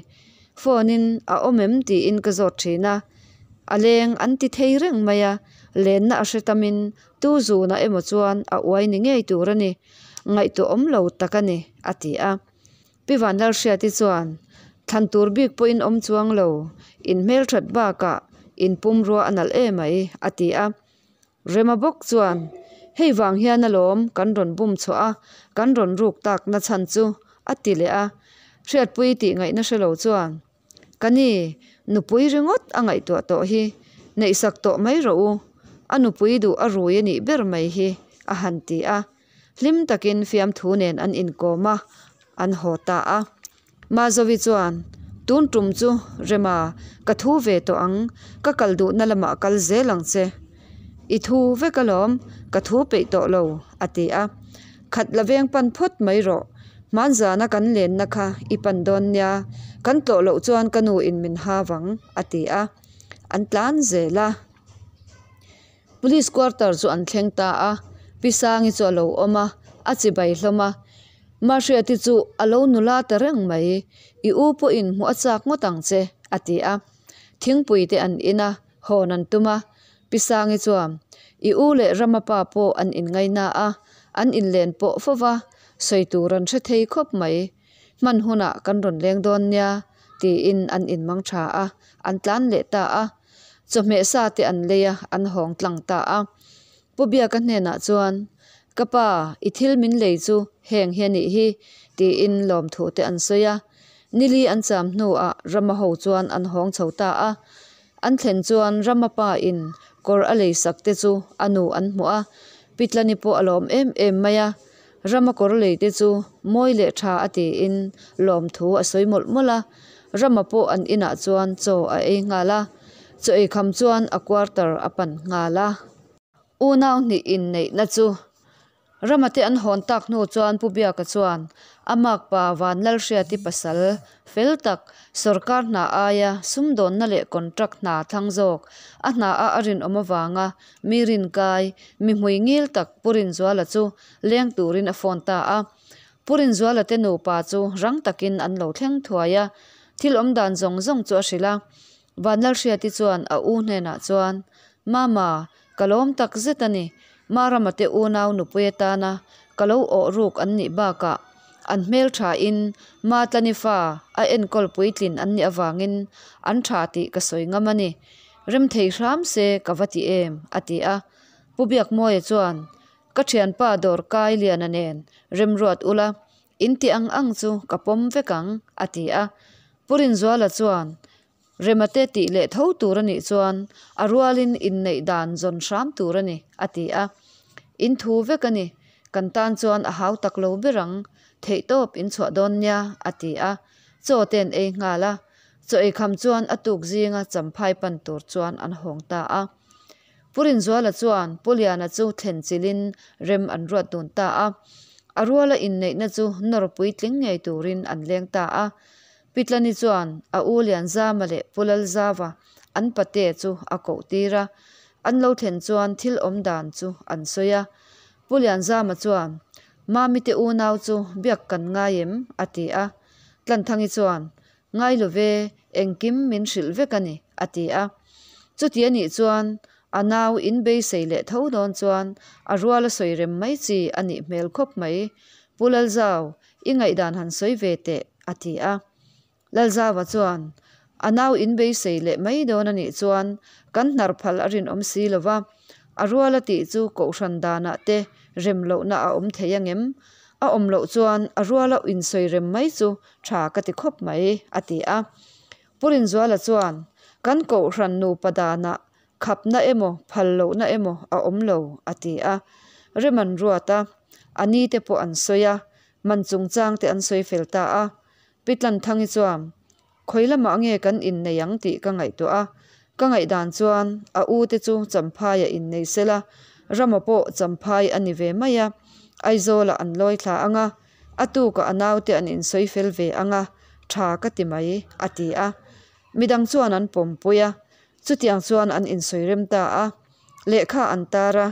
S1: Phone in a awm em tiin ka zawt thin a, a leng an ti thei reng mai a, lenna a hre tamin tu zunah emaw chuan a uai ni ngei tur a ni, ngaihtuah awm lo tak a ni, a ti a. Pi Vanlalhriati chuan, Thlan tur bik pawhin awm chuang lo, in hmelthat bakah in pumrua a nalh em mai, a ti a. Rema bawk chuan, Hei vang hian alawm kan rawn bum chhuah a, kan rawn ruk tak na chhan chu, a ti leh a. Hriatpui tih ngaihna hre lo chuan, Ka ni, nupui ringawt a ngaihtuah tawh hi, neihsak tawh mai rawh u, a nupui duh a rui a nih ber mai hi, a han ti a. Hlim takin fiamthu nen an inkawm a, an haw ta a. Mazovi chuan, Tun tum chu Rema, ka thu ve tawh ang, ka kal duhna lamah kal zel ang che. I thu vek alawm, ka thu peih tawh lo, a ti a. Khat la veng pan phawt mai rawh, hmanzana kan lenna kha i pan dawn nia, kan tlawh loh chuan ka nu in min ha vang, a ti a. An tlan zel a. Police quarter chu an thleng ta a, Pi Sangi chu a lo awm a, a chibai hlawm a. Mahriati chu a lo nula ta reng mai, I u pawhin hmuh a chak ngawt ang che, a ti a. Thingpui te an in a, hawn an tum a. Pi Sangi chuan, I u leh Rama pa pawh an inngaina a, an inlen pawh fo va, sawi tur an hre thei khawp mai. Hman hunah kan rawn leng dawn nia, tiin an inmang tha a, an tlan leh ta a. Chawhmeh sa te an lei a, an hawng tlang ta a. Pu Biaka hnenah chuan, Ka pa, i thil min lei chu heng hi a nih hi, tiin lawmthu te an sawi a. Nili an cham hnuah Rama ho chuan an hawng chho ta a. An thlen chuan Rama pa in kawr a lei sak te chu a nu an hmuh a, Pitlani pawh a lawm em em mai a. Rama kawr lei te chu mawi leh tha a tiin lawmthu a sawi mawlh mawlh a. Rama pawh an inah chuan chaw a ei nghal a, chaw ei kham chuan a quarter a pan nghal a. Unau hnih inneihna chu Rama te an hawn tak hnu chuan Pu Biaka chuan a makpa Vanlalhriati pasal fel tak sawrkar hna aia sumdawnna leh contract hna thlang zawk a hna a a rinawm avanga mi rinkai mi hmui ngil tak Pu Rinzuala chu leng turin a phone ta a. Pu Rinzuala te nupa chu rang takin an lo thleng thuai a, thil awm dan zawng zawng chu a hrilh a. Vanlalhriati chuan a u hnenah chuan, Mama, ka lawm tak zet a ni. Marama te unau nupui atana ka lo awh ruk an nih bakah an hmel thain Matlani fa a enkawl puitlin an nih avangin an tha tih ka sawi ngam a ni. Rem thei hram se ka va ti em, a ti a. Pu Biakmawia chuan, Ka thianpa dawr kai Liana nen remruat ula, in ti ang ang chu ka pawm vek ang, a ti a. Pu Rinzuala chuan, Remate tih leh tho tur a nih chuan a rualin inneih dan zawn hram tur a ni, a ti a. In thu vek a ni, kan tan chuan a hau tak lo ber ang, theihtawp in chhuah dawn nia, a ti a. Chaw te an ei nghal a, chaw eikham chuan a tuk zinga champhai pan tur chuan an hawng ta a. Pu Rinzuala chuan Pu Liana chu thlen chilhin rem an ruat dun ta a. A ruala inneihna chu nawr puitling ngei turin an leng ta a. Pi Tlani chuan a u Lianzama leh Pu Lalzava an pate chu a koh tir a. An lo thlen chuan thil awm dan chu an sawi a. Pu Lianzama chuan, Mami te unau chu biak kan ngai em? a ti a. Tlanthangi chuan, Ngai lo ve, engkim min hrilh vek a ni, a ti a. Chuti a nih chuan a nau in beisei leh tho dawn chuan a rual a sawi rem mai chi a nih hmel khawp mai. Pu Lalzau, i ngaihdan han sawi ve teh, a ti a. Lalzauva chuan, A nau in beisei leh mai dawn a nih chuan kan hnar phal a rinawm si lo va, a rual a tih chu kohhran danah te rem lohna a awm thei angem? A awm loh chuan a ruala insawi rem mai chu tha ka ti khawp mai, a ti a. Pu Rinzuala chuan, Kan kohhran nupa danah khapna emaw phal lohna emaw a awm lo, a ti a. Rem an ruat a, a ni te pawh an sawi a, man chungchang te an sawi fel ta a. Pi Tlanthangi chuan, Khawi lamah nge kan innei ang tih ka ngaihtuah a, ka ngaihdan chuan a u te chu Champhaiah innei sela, Rama pawh Champhai a ni ve mai a, Aizawlah an lawi thla ang a, a tukah a naute an insawi fel ve ang a, tha ka ti mai, a ti a. Midang chuan an pawmpui a, chutiang chuan an insawi rem ta a, lehkha an tar a,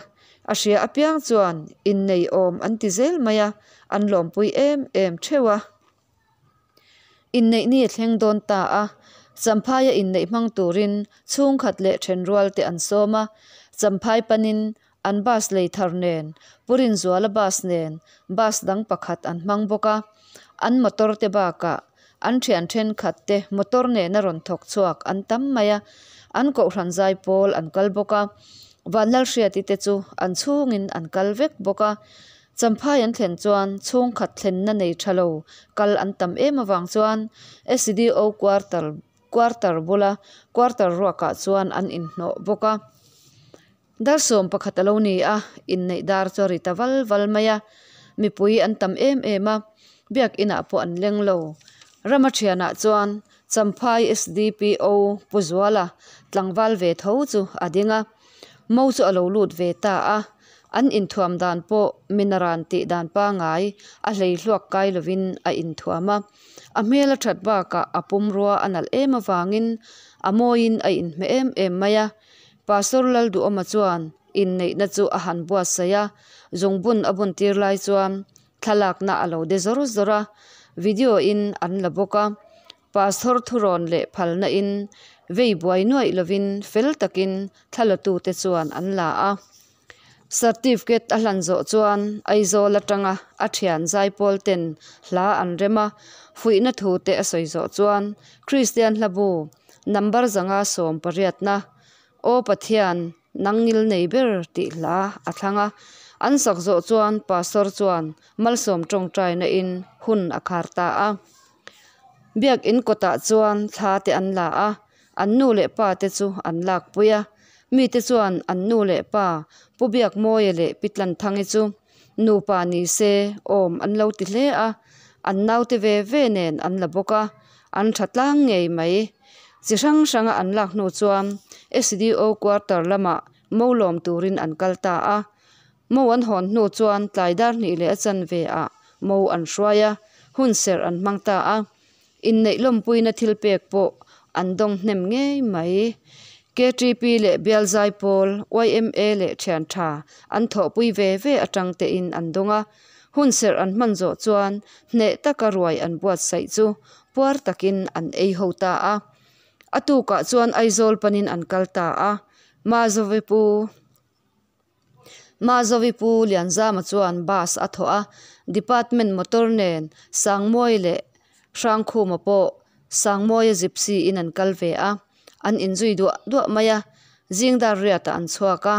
S1: a hria apiang chuan innei awm an ti zel mai a, an lawmpui em em theuh a. Inneih ni a thleng dawn ta a, Champhaia inneih hmang turin chhungkhat leh thenrual te an sawm a, Champhai panin an bus lei thar nen, Pu Rinzuala bus nen bus dang pakhat an hmang bawk a, an motor te bakah an thian thenkhat te motor nena rawn thawk chhuak an tam mai a, an kohhran zai pawl an kal bawk a, Vanlalhriati te chu an chhungin an kal vek bawk a. Champhai an thlen chuan chhungkhat thlenna nei tha lo kal an tam em avang chuan SDO quarter quarter bula quarter ruakah chuan an inhnawh bawk a. Dar sawm pakhat a lo ni a, inneih dar chu a ri ta val val mai a, mipui an tam em em a, biakinah pawh an leng lo. Rama thianah chuan Champhai SDPO Pu Zuala tlangval ve tho chu a ding a. Mo chu a lo lut ve ta a, an inthuam dan pawh minaran tih dan pangai a hlei hluak kai lovin a inthuam a. A hmel a that bakah a pumrua a nalh em avangin a mawiin a inhmeh em em mai a. Pastor Lalduhawma chuan inneihna chu a han buatsaih a, zungbun a bun tir lai chuan thlalakna a lo de zawr zawr a, video in an la bawk a. Pastor thurawn leh phalna in vei buai nuaih lovin fel takin thlalatute chuan an la a. Certificate a hlan zawh chuan Aizawl atanga a thian zaipawl ten hla an rem a, fuihna thu te a sawi zawh chuan Kristian hlabu number 180 na Aw Pathian nang ngil nei ber tih hla a thlang a. An sak zawh chuan Pastor chuan malsawm tawngtaina in hun a khar ta a. Biakin kawtah chuan thla te an la a, an nu leh pa te chu an lakpui a. Mite chuan an nu leh pa Pu Biakmawia leh Pi Tlanthangi chu nupa ni se awm an lo ti hle a, an naute ve ve nen an la bawk a, an tha tlang ngei mai. Chi hrang hranga an lak hnu chuan SDO quarter lamah mo lawm turin an kal ta a. Mo an hawn hnu chuan tlai dar hnih leh a chanve ah mo an hruai a, hun serh an hmang ta a. Inneih lawmpuina thil pek pawh an dawng hnem ngei mai. KTP leh Bial Zaipawl, yma leh thian tha an thawhpui ve ve atang tein an dawng a. Hun serh an hman zawh chuan hneh taka ruai an buatsaih chu puar takin an ei ho ta a. A tukah chuan Aizawl panin an kal ta a, Mazovi pu. Mazovi Pu Lianzama chuan bus a thawh a, department motor nen Sangmawi leh Hrangkhuma pawh Sangmawia gypsy in an kal ve a, an inzui duah duah mai a, zing dar riatah an chhuak a,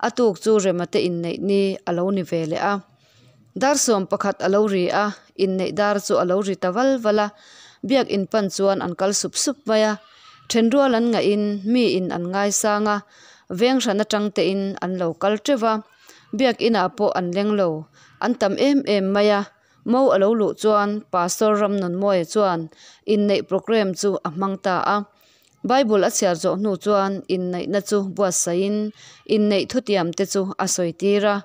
S1: a tuk chu Rema te inneih ni a lo ni ve leh a. Dar 11 a lo ri a, inneih dar chu a lo ri ta val val a, biak in pan chuan an kal sup sup mai a, thenrual an ngaih in mi in an ngaisang a, veng hran atang te in an lo kal teuh va, biak inah pawh an leng lo, an tam em em mai a, mo a lo luh chuan Pastor Ramnunmawia chuan inneih programme chu a hmang ta a, Bible a chhiar zawh hnu chuan inneihna chu buatsaih in inneih thutiam te chu a sawi tir a.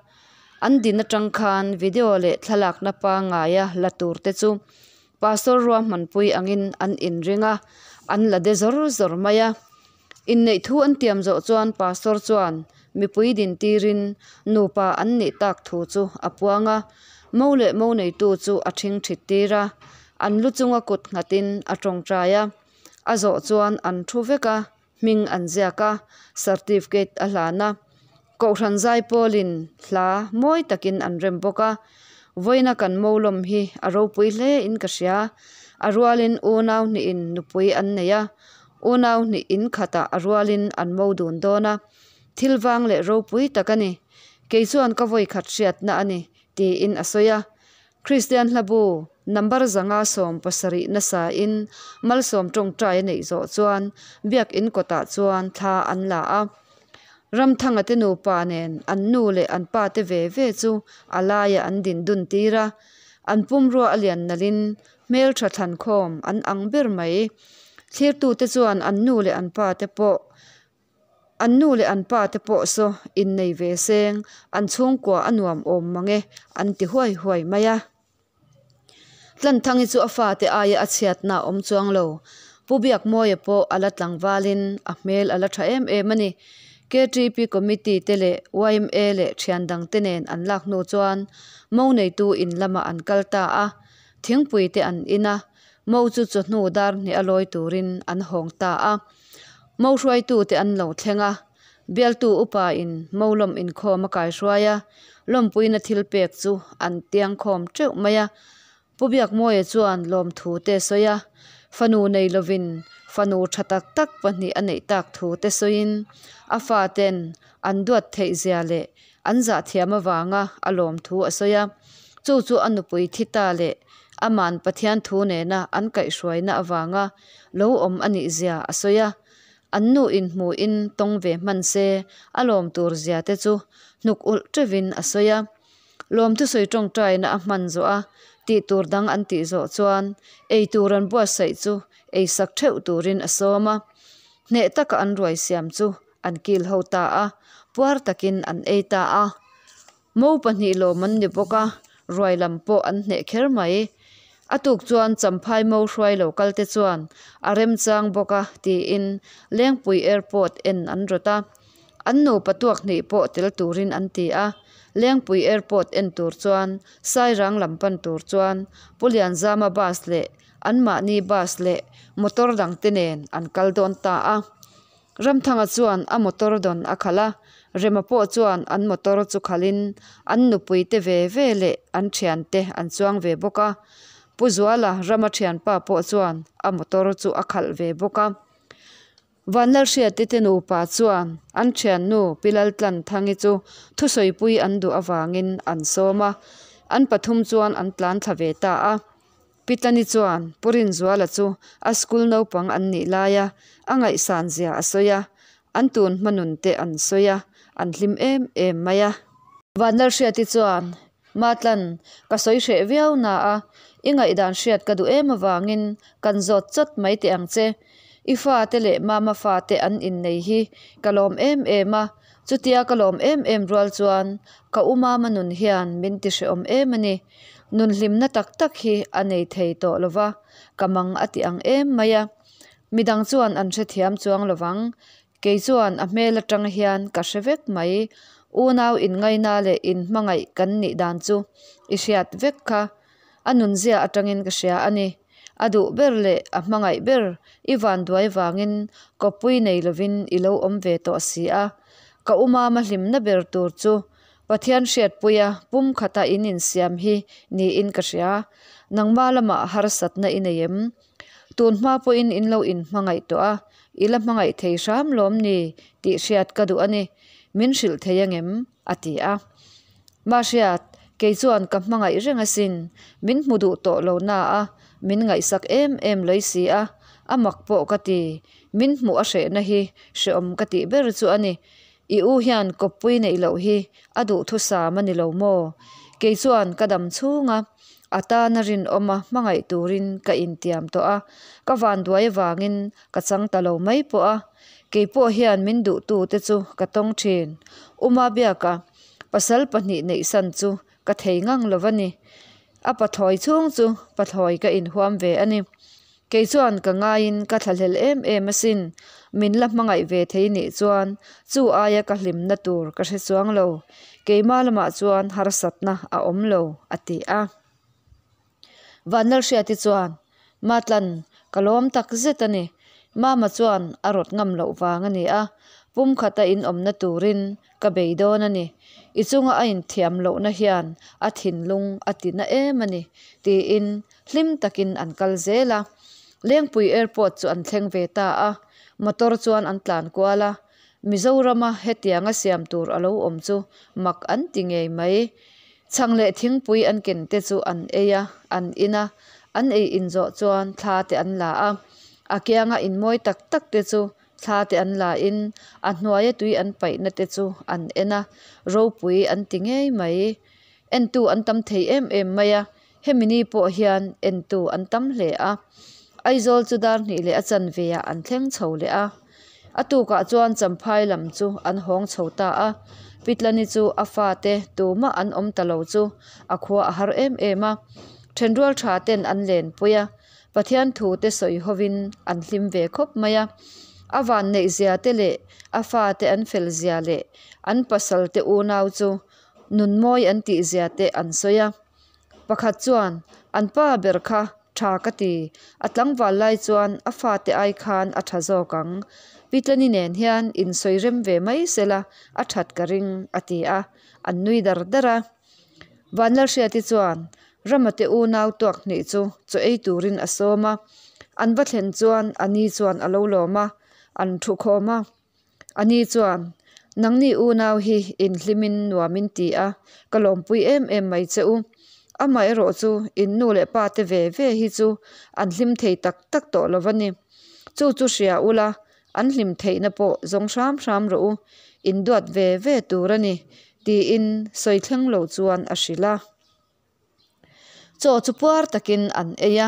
S1: An din atang khan video leh thlalakna pangaia la tur te chu Pastor ruahmanpui angin an inring a, an la de zawr zawr mai a. Inneih thu an tiam zawh chuan Pastor chuan mipui din tirin nupa an nih tak thu chu a puang a, mo leh mo neitu chu a thingthit tir a, an lu chunga kut nghatin a tawngtai a. A zawh chuan an thu vek a, hming an ziak a, certificate a hlan a. Kohhran zaipawlin hla mawi takin an rem bawk a, vawiina kan molawm hi a ropui hle in ka hria. A rualin unau hnihin nupui an nei a, unau hnih in khatah a rualin an mo dun dawn a. Thil vang leh ropui tak a ni. Kei chuan ka vawi khat hriatna a ni, tiin a sawi a. Kristian Hlabu Number 570 nasa in malsawm tawngtai a neih zawh chuan Biak in kawtah chuan thla an la a. Ramthanga te nupa nen an nu leh an pa te ve ve chu a laiah an din dun tir a. An pumrua a lian nalh in hmeltha thlankhawm an ang ber mai. Thlirtute chuan an nu leh an pa te pawh An nu leh an pa te pawh saw innei ve seng, an chhungkua a nuam awm mang e an ti huai huai mai a. Tlanthangi chu a fate aia a chhiatna a awm chuang lo. Pu Biakmawia pawh a la tlangvalin a hmel a la tha em em a ni. KTP Committee te leh yma leh thian dangte nen an lak hnu chuan mo neitu in lamah an kal ta a, thingpui te an in a, mo chu chawhnu dar hnih a lawi turin an hawng ta a. Mo hruaitute an lo thleng a, bialtu upa in mo lawm inkhawm a kaihruai a, lawmpuina thil pek chu an tiangkhawm teuh mai a. Pu Biakmawia chuan lawmthu te a sawi a, fanu nei lovin fanu tha tak tak pahnih a neih tak thu te sawiin a faten an duat theih zia leh an zahthiam avanga a lawmthu a sawi a. Chu chu a nupui thi ta leh Aman Pathian thu nena an kaihhruaina avanga lo awm a nih zia a sawi a, an nu inhmuhin tawng ve hman se a lawm tur zia te chu hnuk ulh teuhin a sawi a. Lawmthusawi tawngtaina a hman zawh a, tih tur dang an tih zawh chuan ei tur an buatsaih chu ei sak theuh turin a sawm a. Hneh taka an ruai siam chu an kil ho ta a, puar takin an ei ta a. Mo pahnih lawm an ni bawk a, ruai lam pawh an hneh kher mai. A tuk chuan Champhai mo hruai lo kal te chuan a remchang bawk a tiin Lengpui Airport en an rawt a. An nupa tuak hnih pawh tel turin an ti a. Lengpui Airport en tur chuan Sairang lam pan tur chuan Pu Lianzama bus leh anmahni bus leh motor dang te nen an kal dawn ta a. Ramthanga chuan a motor dawn a khalh a, Rema pawh chuan an motor chu khalhin an nupui te ve ve leh an thiante an chuang ve bawk a. Pu Zuala Rama thianpa pawh chuan a motor chu a khalh ve bawk a. Vanlalhriati te nupa chuan an thiannu Pi Laltlanthangi chu thusawipui an duh avangin an sawm a, an pathum chuan an tlan thla ve ta a. Pitlani chuan Pu Rinzuala chu a school naupang an nih laia a ngaihsan zia a sawi a, an tun hma nun te an sawi a, an hlim em em mai a. Vanlalhriati chuan, Matlan, ka sawi hreh viau na a, i ngaihdan hriat ka duh em avangin kan zawt chawt mai teh ang che. I fate leh mama fate an innei hi ka lawm em em a, chutia ka lawm em em rual chuan ka u mama nun hian min ti hrehawm em a ni. Nun hlimna tak tak hi a nei thei tawh lo va, ka mang a ti ang em mai a. Midang chuan an hrethiam chuang lo vang. Kei chuan a hmel atang hian ka hre vek mai. Unau inngaina leh inhmangaih kan nih dan chu i hriat vek kha. A nunzia atangin ka hria a ni. A duh ber leh a hmangaih ber i vanduai vangin kawppui nei lovin i lo awm ve tawh si a. Ka u mama hlimna ber tur chu Pathian hriatpuia pum khata in insiam hi niin ka hria. Nangma lamah harsatna i nei em? Tun hma pawhin in lo inhmangaih tawh a, i la hmangaih thei hram lawm ni tih hriat ka duh a ni. Min hrilh thei angem? a ti a. Mahriat, kei chuan ka hmangaih reng asin, min hmu duh tawh lo na a, min ngaihsak em em lawih si a, a mak pawh ka ti. Min hmuh a hrehna hi hreawm ka tih ber chu a ni. I u hian kawppui neih loh hi a duhthusam a ni lo maw? Kei chuan ka dam chhung a, a tana rinawma hmangaih turin ka intiam tawh a, ka vanduai avangin ka chang ta lo mai pawh a. Kei pawh hian min duhtute chu ka tawng thin. Uma biaka pasal pahnih neihsan chu ka thei ngang lo a ni. A pathlawi chhung chu pathlawi ka inhuam ve a ni. Kei chuan ka ngaiin ka thlahlel em em asin, min la hmangaih ve thei nih chuan chu aia ka hlimna tur ka hre chuang lo, keimah lamah chuan harsatna a awm lo, a ti a. Vanlalhriati chuan, Matlan, ka lawm tak zet a ni. Mama chuan a rawt ngam loh vang a ni a, pumkhata inawmna turin Ka bei dawn a ni. I chunga a inthiam lohna hian a thinlung a ti na em a ni, tiin hlim takin an kal zel a. Lengpui Airport chu an thleng ve ta a, motor chuan an tlan kual a. Mizorama hetianga siam tur a lo awm chu mak an ti ngei mai. Chhang leh thingpui an ken te chu an ei a, an in a, an ei in zawh chuan thla te an la a. A kianga in mawi tak tak te chu thla te an la in a hnuaia tui an paihna te chu an en a, ropui an ti ngei mai. Entu an tam thei em em mai a, hemi ni pawh hian entu an tam hle a. Aizawl chu dar hnih leh a chanve ah an thleng chho leh a. A tukah chuan Champhai lam chu an hawng chho ta a, Pitlani chu a fate tumah an awm ta lo chu a khua a har em em a. Thenrual tha ten an lenpui a, Pathian thu te sawi hovin an hlim ve khawp mai a. A vanneih zia te leh a fate an fel zia leh an pasal te unau chu nunmawi an tih zia te an sawi a. Pakhat chuan, An pa ber kha tha ka ti, a tlangval lai chuan a fate ai khan a tha zawk ang. Pitlani nen hian insawi rem ve mai sela a that ka ring, a ti a, an nui dar dar a. Vanlalhriati chuan Ramate unau tuak hnih chu chaw ei turin a sawm a, an va thlen chuan a ni chuan a lo lawm a, an thu khawm a. A ni chuan, Nangni unau hi inhlimin nuam in ti a, ka lawmpui em em mai che u. Amaherawh chu in nu leh pa te ve ve hi chu an hlim thei tak tak tawh lo va ni. Chu chu hria ula, an hlim theihna pawh zawng hram hram rawh u, in duat ve ve tur a ni, tiin sawi thleng lo chuan a hrilh a. Chaw chu puar takin an ei a,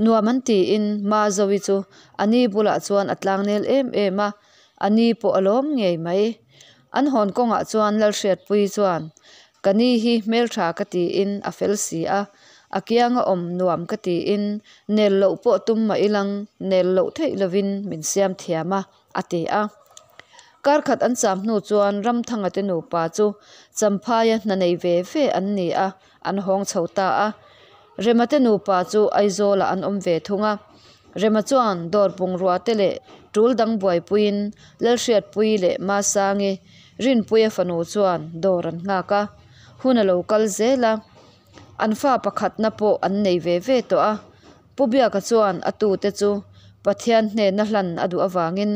S1: nuam an tiin Mazovi chu a ni bulah chuan a tlangnel em em a, a ni pawh a lawm ngei mai. An hawn kawngah chuan Lalhriatpuii chuan, Ka ni hi hmeltha ka tiin a fel si a, a kianga awm nuam ka tiin nel loh pawh tum mah ilang nel loh theih lovin min siam thiam a, a ti a. Kar khat an cham hnu chuan Ramthanga te nupa chu Champhaia hna nei ve ve an ni a, an hawng chho ta a. Rema te nupa chu Aizawlah an awm ve thung a. Rema chuan dawr bungrua te leh tul dang buaipuiin Lalhriatpuii leh Masangi, Rinpuia fanu chuan dawr an nghak a. Hun a lo kal zel a, an fa pakhatna pawh an nei ve ve tawh a. Pu Biaka chuan a tute chu Pathian hnena hlan a duh avangin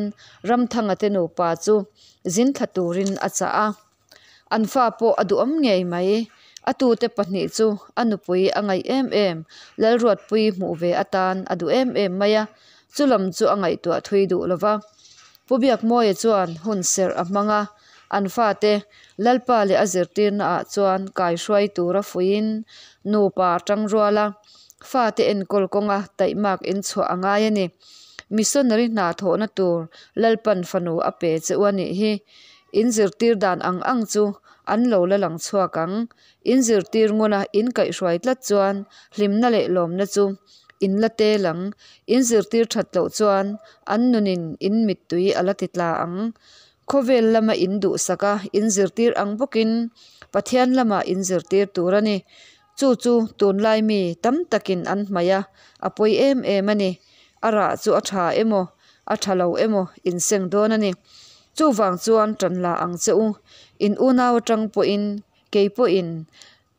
S1: Ramthanga te nupa chu zin thla turin a chah a. An fa pawh a duhawm ngei mai. A tute pahnih chu a nupui a ngaih em em, Lalruatpui hmuh ve atan a duh em em mai a, chu lam chu a ngaihtuah thui duh lo va. Pu Biakmawia chuan hun serh a hmang a, an fate Lalpa leh a zirtirna ah chuan kaihruai tura fuiin nupa a tang rual a. Fate enkawl kawnga taihmak inchhuah a ngai a ni. Missionary hna thawhna tur Lalpan fanu a pe che u a nih hi. In zirtir dan ang ang chu an lo la lang chhuak ang. In zirtir nguna in kaihhruai tlat chuan hlimna leh lawmna chu in la tel ang. In zirtir that loh chuan an nunin in mittui a la ti tla ang. Khawvel lama in duhsak a in zirtir ang bawkin Pathian lama in zirtir tur a ni. Chu chu tunlai mi tam takin an hmaih a, a pawi em em a ni. A rah chu a tha emaw, a tha lo emaw inseng dawn a ni. Chuvang chuan tan la ang che u, in unau atang pawhin kei pawhin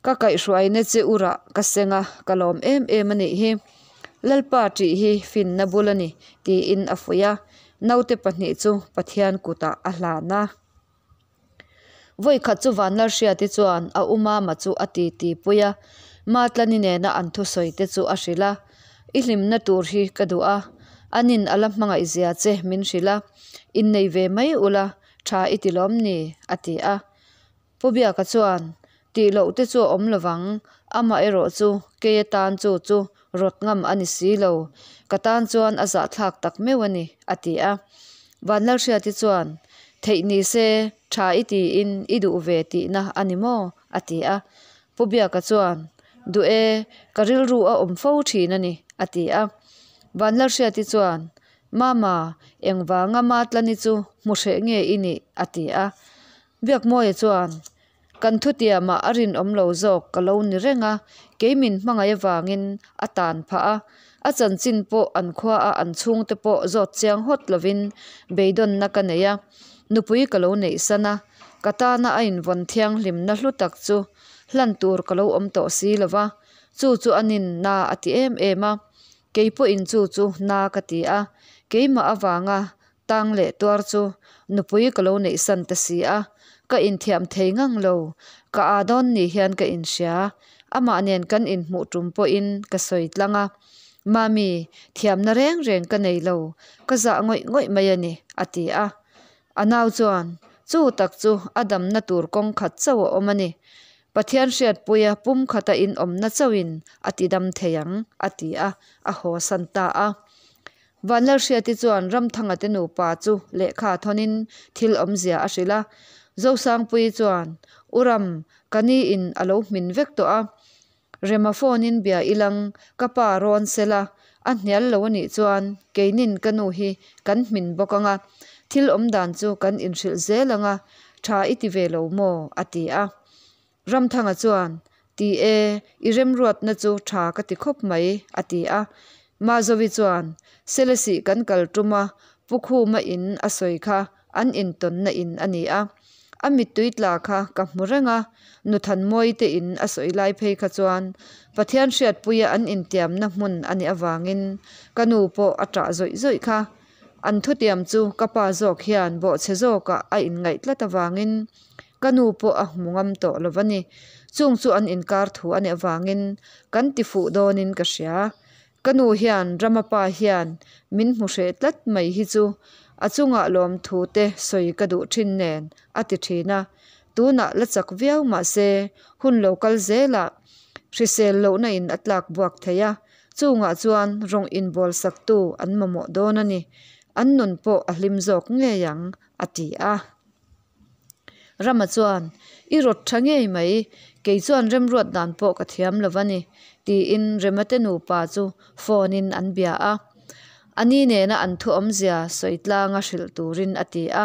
S1: ka kaihhruaina che u rah ka seng a, ka lawm em em a nih hi. Lalpa tih hi finna bul a ni, tiin a fuih a, naute pahnih chu Pathian kutah a hlan a. Vawikhat chu Vanlalhriati chuan a u Mama chu a ti ti pui a, Matlani nena an thusawi te chu a hrilh a, I hlimna tur hi ka duh a, anin a la hmangaih zia che min hrilh a, innei ve mai ula tha i ti lawm ni? a ti a. Pu Biaka chuan, Tih loh te chu a awm lovang, amah erawh chu kei atan chu chu rawt ngam a ni si lo, ka tan chuan a zahthlak tak meuh a ni, a ti a. Vanlalhriati chuan, Theih ni se, tha i tiin i duh ve tihna a ni maw? a ti a. Pu Biaka chuan, Duh e, ka rilru a awm fo thin a ni, a ti a. Vanlalhriati chuan, Mama, engvanga Matlani chu hmu hreh nge i nih? a ti a. Biakmawia chuan, Kan thutiamah a rinawm lo zawk ka lo ni reng a, kei min hmangaih avangin a tan phah a. A chanchin pawh an khuaah an chhungte pawh zawt chiang hawt lovin beidawnna ka nei a, nupui ka lo neihsan a, ka tana a invawn thianghlimna hlu tak chu hlan tur ka lo awm tawh si lo va, chu chu a nin na a ti em em a. Kei pawhin chu chu na ka ti a, keimah avanga Tang leh tuar chu nupui ka lo neihsan ta si a, Ka inthiam thei ngang lo, ka â dawn ni hian ka inhria. Amah nen kan inhmuh tum pawhin ka sawi tlang a, Mami, thiamna reng reng ka nei lo, ka zah ngawih ngawih mai a ni, a ti a. A nau chuan, Chu tak chu a damna tur kawng khat chauh a awm a ni. Pathian hriatpuia pumkhata inawmna chauhin a tidam thei ang, a ti a, a hawsan ta a. Vanlalhriati chuan Ramthanga te nupa chu lehkha thawnin thil awmzia a hrilh a. Zosangpuii chuan, U Ram, ka ni in a lo hmin vek tawh a. Rema phone in bia ilang ka pa rawn sel a, a hnial lo anih chuan keinin ka nu hi kan hmin bawk ang a, thil awmdan chu kan inhrilh zel ang a, tha i ti ve lo maw? a ti a. Ramthanga chuan, Ti e, i remruatna chu tha ka ti khawp mai, a ti a. Mazovi chuan, Selesih kan kal tum a, Pu Khuma in a sawi kha an intawnna in a ni a. A mittui tla kha ka hmu reng a, Nu Thanmawii te in a sawi lai phei kha chuan Pathian hriatpuia an intiamna hmun a nih avangin ka nu pawh a ṭah zawih zawih kha. An thutiam chu ka pa zawk hian bawhchhe zawkah a inngaih tlat avangin Ka nu pawh a hmu ngam tawh lo va ni. Chung chu an inkar thu a nih avangin kan ti fuh dawnin ka hria. Ka nu hian Rama pa hian min hmu hreh tlat mai hi chu a chungah lawmthu te sawi ka duh thin nen a ti thin a. Tunah la chak viau mah se hun lo kal zelah hrisel lohna in a tlak buak thei a, chungah chuan rawng inbawl saktu an mamawh dawn a ni. An nun pawh a hlim zawk ngei ang a ti a. Rama chuan, I rawt tha ngei mai, kei chuan remruat dan pawh ka thiam lo va ni, tiin Remate nupa chu phone in an bia a. A ni nena an thu awmzia sawi tlanga hrilh turin a ti a.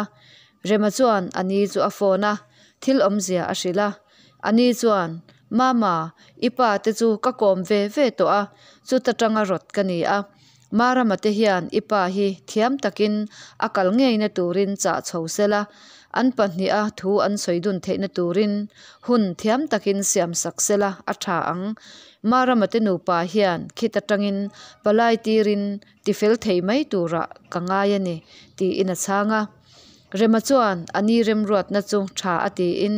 S1: Rema chuan a ni chu a phone a, thil awmzia a hrilh a. A ni chuan, Mama, i pa te chu ka kawm ve ve tawh a, chuta tanga rawt ka ni a. Marama te hian i pa hi thiam takin a kal ngeina turin chah chho sela, an pahniha thu an sawi dun theihna turin hun thiam takin siam sak sela a tha ang. Marama te nupa hian khit atangin palai tirin tifel thei mai turah ka ngai a ni, tiin a chhang a. Rema chuan a ni remruatna chu tha a tiin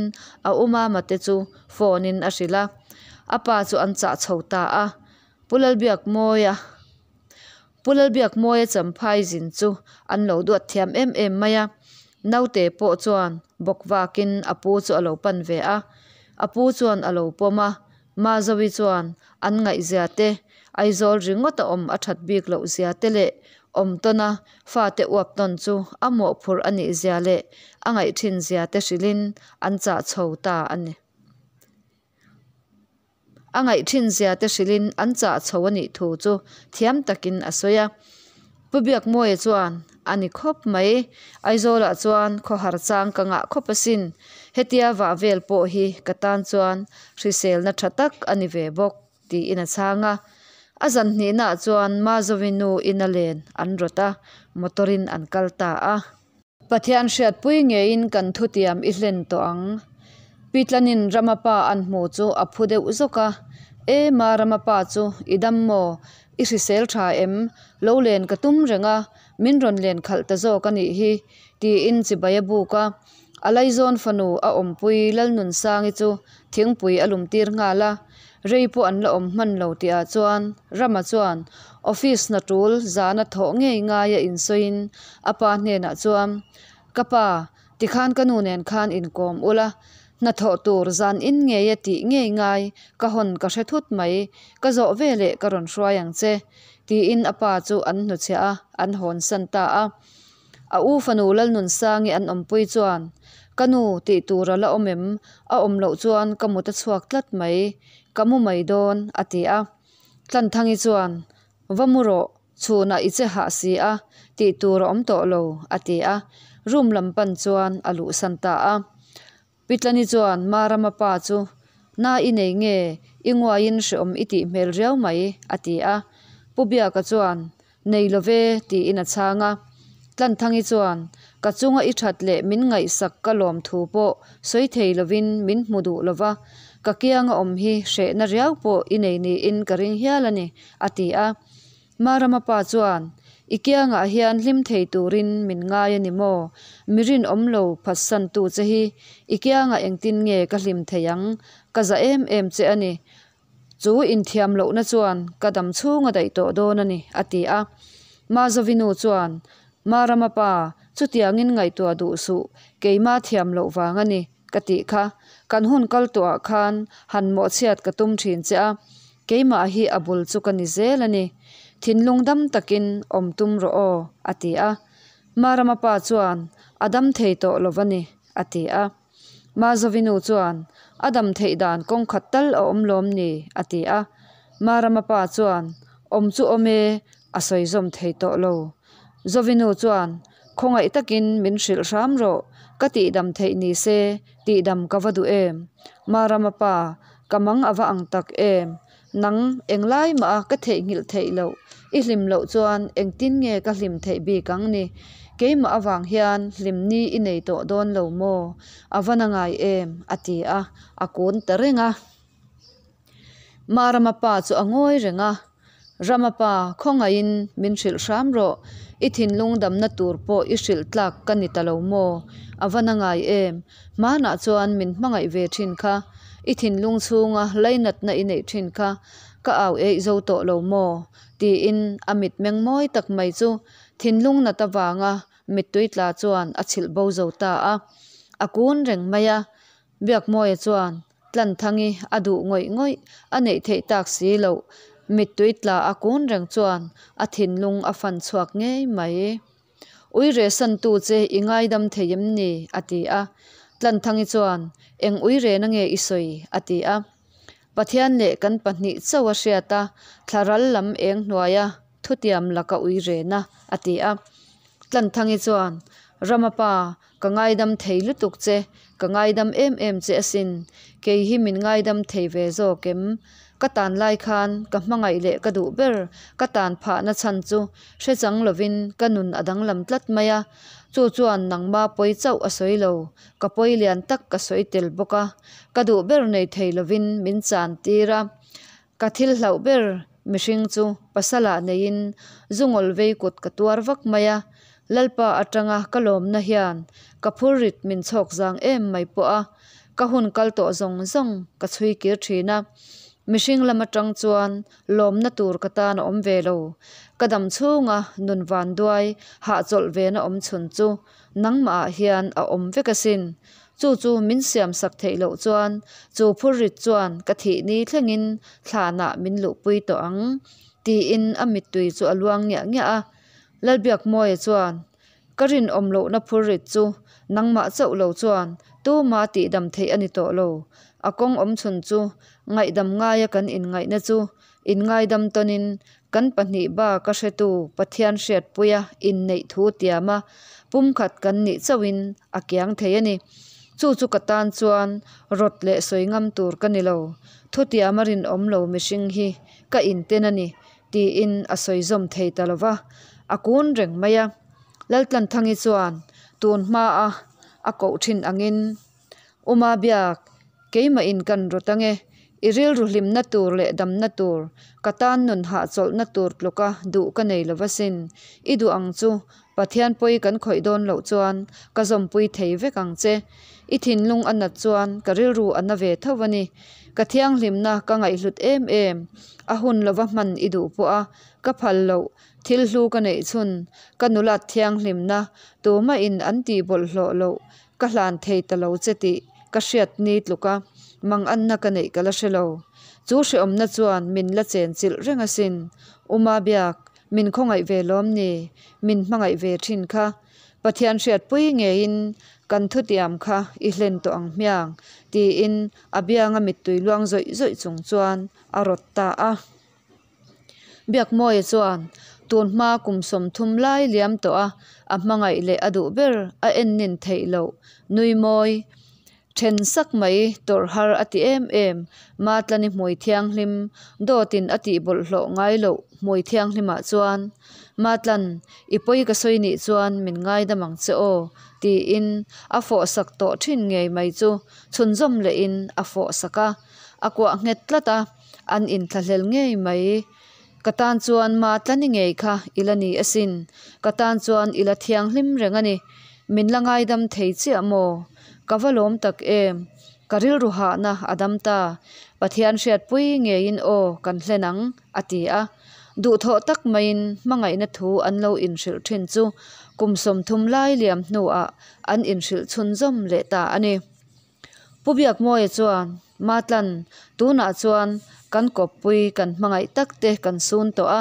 S1: a u Mama te chu phone in a hrilh a, a pa chu an chah chho ta a. Pu Lalbiakmawia Pu Lalbiakmawia Champhai zin chu an lo duat thiam em em mai a, naute pawh chuan bawk vakin a pu chu a lo pan ve a, a pu chuan a lo pawm a, Mazovi chuan an ngaihzia te, Aizawl ringawt a awm a that bik loh zia te leh awm tawn a fate uap tawn chu a mawhphurh a nih zia leh a ngaih thin zia te hrilhin an chah chho ta a ni. A ngaih thin zia te hrilhin an chah chho a nih thu chu thiam takin a sawi a. Pu Biakmawia chuan, A ni khawp mai, Aizawlah chuan khawhar chang ka ngah khawp asin, hetia vah vel pawh hi ka tan chuan hriselna tha tak a ni ve bawk, tiin a chhang a. A zan hnihnaah chuan Mazovi nu ina len an rawt a, motor in an kal ta a. Pathian hriatpui ngeiin kan thutiam i hlen tawh ang. Pitlanin Rama pa an hmu chu a phu deuh zawk a, E ma Rama pa chu i dam maw? I hrisel tha em? Lo len ka tum reng a, min rawn len khalh ta zawk a nih hi, tiin chibai a buk a. A laizawn fanu a awmpui Lalnunsangi chu thingpui a lumtir nghal a. Rei pawh an la awm hman lo tihah chuan Rama chuan office hna tul zana thawh ngei ngaia insawiin a pa hnenah chuan, Ka pa, tikhan ka nu nen khan inkawm ula, hna thawh tur zan in ngeia tih ngei ngai ka hawn ka hre thut mai, ka zawh veleh ka rawn hruai ang che, tiin a pa chu an hnuchhiah a, an hawnsan ta a. A u fanu Lalnunsangi an awmpui chuan, Ka nu, tih tur a la awm em? A awm loh chuan ka mut a chhuak tlat mai. Ka mu mai dawn, a ti a. Tlanthangi chuan, Va mu rawh, chhunah i che hah si a, tih tur a awm tawh lo, a ti a. Room lam pan chuan a luhsan ta a. Pitlani chuan Marama pa chu, Na i nei nge, i nguaiin hreawm i tih hmel riau mai, a ti a. Pu Biaka chuan, Nei lo ve, tiin a chhang a. Tlanthangi chuan, Ka chunga i that leh min ngaihsak ka lawm thu pawh sawi thei lovin min hmu duh lo va, ka kianga awm hi hrehna riau pawh i nei niin ka ring hial a ni, a ti a. Marama pa chuan, I kiangah hian hlim thei turin min ngai a ni maw? Mi rinawm lo phatsantu che hi i kiangah engtin nge ka hlim theih ang? Ka za em em che a ni. Chu inthiam lohna chuan ka dam chhung a daih tawh dawn a ni, a ti a. Mazovinu chuan, Marama pa, chutiangin ngaihtuah duh suh, keima thiam loh vang a ni, ka tih kha. Kan hun kal tawhah khan han mawhchhiat ka tum thin che a, keimah hi a bul chu ka ni zel a ni. Thinlung dam takin awm tum rawh aw, a ti a. Marama pa chuan, A dam thei tawh lo va ni, a ti a. Mazovinu chuan, A dam theih dan kawng khat tal a awm lawm ni? a ti a. Marama pa chuan, Awm chu awm e, a sawi zawm thei tawh lo. Zovinu chuan, Khawngaih takin min hrilh hram rawh, ka tihdam theih ni se, tihdam ka va duh em? Marama pa, ka mang a va ang tak em? Nang, englai mah a ka theihnghilh theih loh, i hlim loh chuan engtin nge ka hlim theih bik ang ni? Keimah avang hian hlim ni i nei tawh dawn lo maw? A va na ngai em? a ti a, a kun ta reng a. Marama pa chu a ngawi reng a, Rama pa, khawngaihin min hrilh hram rawh, i thinlung damna tur pawh i hrilh tlak ka ni ta lo maw? A va na ngai em? Hmanah chuan min hmangaih ve thin kha, i thinlung chhunga lainatna i neih thin kha ka au eih zo tawh lo maw? tiin a mitmeng mawi tak mai chu thinlung nat avanga mittui tla chuan a chhilh bo zo ta a. A kun reng mai a, Biakmawia chuan Tlanthangi a duh ngawih ngawih a neih theih tak si loh, mittui tla a kun reng chuan a thinlung a fan chhuak ngei mai. Ui rehsantu che i ngaidam thei em ni? a ti a. Tlanthangi chuan, Eng ui rehna nge i sawi? a ti a. Pathian leh kan pahnih chauh a hriat a, thlaral lam eng hnuaia thutiam laka ui rehna, a ti a. Tlanthangi chuan, Rama pa, ka ngaidam thei lutuk che, ka ngaidam em em che asin, kei hi min ngaidam thei ve zawk em? Ka tan lai khan ka hmangaih leh ka duh ber ka tan phahna chhan chu hre chang lovin ka nun a danglam tlat mai a, chu chuan nangma pawi chauh a sawi lo, ka pawi lian tak ka sawi tel bawk a, ka duh ber nei thei lovin min chan tir a, ka thil hlauh ber mihring chu pasalah neiin zungawl vei kut ka tuar vak mai a, Lalpa atanga ka lawmna hian ka phurrit min chhawk zang em mai pawh a, ka hun kal tawh zawng zawng ka chhui kir thin a. Mihring lam atang chuan lawmna tur ka tan a awm ve lo. Ka dam chhunga nun van duai hahchawlh vena awm chhun chu nangmah ah hian a awm vek asin. Chu chu min siam sak theih loh chuan chu phurrit chuan ka thih ni thlengin thlanah min luhpui tawh ang, tiin a mittui chu a luang ngiah ngiah a. Lalbiakmawia chuan, Ka rinawm lohna phurrit chu nangmah chauh lo chuan tuma tihdam theih a ni tawh lo. A kawng awm chhun chu ngaihdam ngaia kan inngaihna chu inngaidam tawnin kan pahnih bak a hretu Pathian hriatpuia inneih thu tiama pumkhat kan nih chauhin a kiang thei a ni. Chu chu ka tan chuan rawt leh sawi ngam tur ka ni lo. Thutiama rinawm lo mihring hi ka inten a ni. Tiin a sawi zawm thei ta lo va, a kun reng mai a. Laltlanthangi chuan tun hmaa a koh thin angin, Uma biak, keimahin kan rawt ange, i rilru hlimna tur leh damna tur, ka tan nun hahchawlhna tur tluka duh ka nei lo va sin. I duh ang chu Pathian pawi kan khawih dawn loh chuan ka zawmpui thei vek ang che. I thinlung a nat chuan ka rilru a na ve tho a ni. Ka thianghlimna ka ngaihhlut em em. A hun lova hman i duh pawh a, ka phal loh. Thil hlu ka neih chhun, ka nulat thianghlimna tumahin an tih bawlhhlawh loh ka hlan thei ta lo che tih ka hriat ni tluk a, manganna ka neih ka la hre lo. Chu hrehawmna chuan min la chenchilh reng asin. Uma biak, Min khawngaih ve lawm ni? Min hmangaih ve thin kha. Pathian hriatpui ngeiin kan thutiam kha i hlen tawh ang hmiang, tiin a bianga mittui luang zawih zawih chung chuan a rawt ta a. Biakmawia chuan tun hma kum 30 lai liam tawh a, a hmangaih leh a duh ber a ennin theih loh nui mawi Then sak mai tawrh har a ti em em. Matlani hmui thianghlim dawtin a tih bawlhhlawh ngai loh hmui thianghlimah chuan, Matlan, i pawi ka sawi nih chuan min ngaidam ang che aw, tiin a fawh sak tawh thin ngei mai chu chhunzawm lehin a fawh sak a. A kuah nghet tlat a, an inthlahlel ngei mai. Ka tan chuan Matlani ngei kha i la ni asin, ka tan chuan i la thianghlim reng a ni. Min la ngaidam thei chiah maw? Ka va lawm tak em! Ka rilru hahna a dam ta. Pathian hriatpui ngeiin aw kan hlen ang, a ti a. Duhthawh tak maiin hmangaihna thu an lo inhrilh thin chu kum 30 lai liam hnuah an inhrilh chhunzawm leh ta a ni. Pu Biakmawia chuan, Matlan, tunah chuan kan kawppui kan hmangaih tak te kan sun tawh a,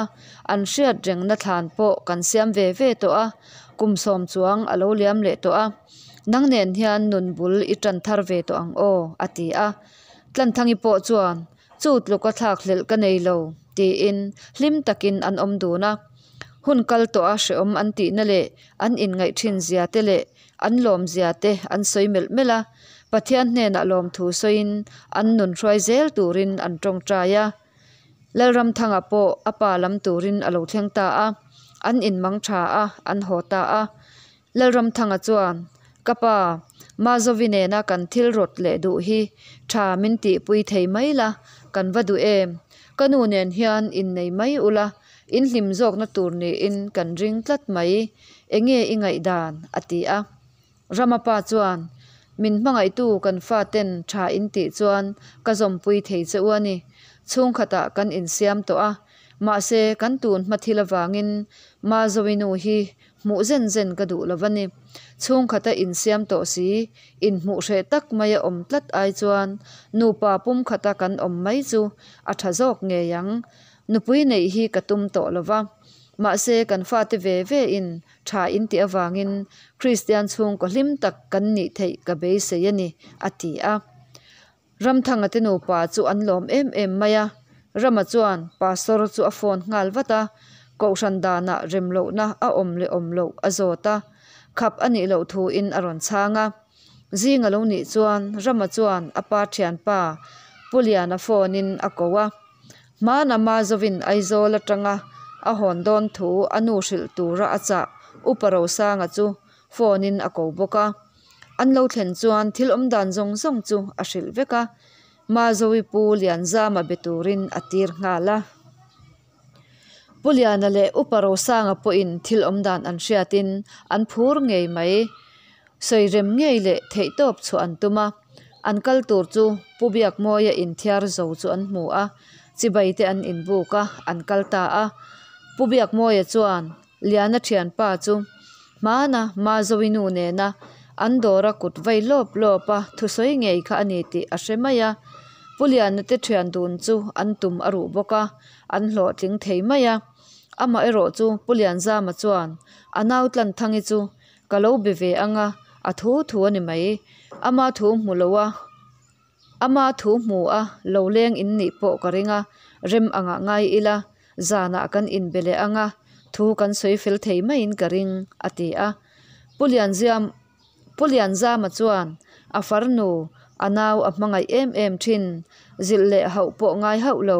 S1: an hriat rengna thlan pawh kan siam ve ve tawh a, kum sawm chuang a lo liam leh tawh a, nang nen hian nun bul i tan thar ve tawh ang aw, a ti a. Tlanthangi pawh chuan, Chu tluka thlakhlelh ka nei lo, tiin hlim takin an awm dun a. Hun kal tawh a hreawm an tihna leh an inngaih thin zia te leh an lawm zia te an sawi melh melh a. Pathian hnenah lawmthu sawiin an nun hruai zel turin an tawngtai a. Lalramthanga pawh a pa lam turin a lo thleng ta a, an inmang tha a, an haw ta a. Lalramthanga chuan, Ka pa, Mazovi nena kan thil rawt leh duh hi tha min tihpui thei mai la, kan va duh em? Ka nu nen hian innei mai ula, in hlim zawkna tur niin kan ring tlat mai. Enge i ngaihdan? a ti a. Rama pa chuan, Min hmangaihtu kan faten tha in tih chuan ka zawmpui thei che u a ni. Chhungkhatah kan insiam tawh a, mahse kan tun hma thil avangin Mazovi nu hi Hmuh zen zen ka duh lo va ni. Chhungkhata insiam tawh si, inhmuh hreh tak maia awm tlat ai chuan nupa pumkhata kan awm mai chu a tha zawk ngei ang. Nupui neih hi ka tum tawh lo va. Mahse kan fate ve ve in tha in tih avangin Kristian chhungkaw hlim tak kan nih theih ka beisei a ni, a ti a. Ramthanga te nupa chu an lawm em em mai a, Rama chuan Pastor chu a phone nghal vat a, Kohhran danah remlohna a awm leh awm loh a zawt a, khap a nih loh thuin a rawn chhang a. Zing a lo nih chuan Rama chuan a pa thianpa Pu Liana phone in a ko a, Hmana Mazovin Aizawl atanga a hawn dawn thu a nu hrilh tura a chah Upa Rosanga chu phone in a ko bawk a. An lo thlen chuan thil awm dan zawng zawng chu a hrilh vek a, Mazovi Pu Lianzama be turin a tir nghal a. Pu Liana leh Upa Rosanga pawhin thil awm dan an hriatin an phur ngei mai. Sawi rem ngei leh theihtawp chhuah an tum a, an kal tur chu Pu Biakmawia inthiar zo chu an hmu a, chibai te an inbuk a, an kal ta a. Pu Biakmawia chuan Liana thianpa chu hmana Mazovi nu nena an dawra kut vai lawp lawp a thusawi ngei kha a ni tih a hre mai a. Pu Liana te thian dun chu an tum a ruh bawk a, an hlawhtling thei mai a. Amaherawh chu Pu Lianzama chuan a nau Tlanthangi chu ka lo be ve ang a, a thu thu a ni mai. Ama thu hmu lo a. Ama thu hmu a, lo leng in nih pawh ka ring a, rem angah ngai ila, zanah kan inbe leh ang a, thu kan sawi fel thei maiin ka ring, a ti a. Pu Lianziam Pu Lianzama chuan a farnu, a nau a hmangaih em em thin, zilh leh hauh pawh ngai hauh lo,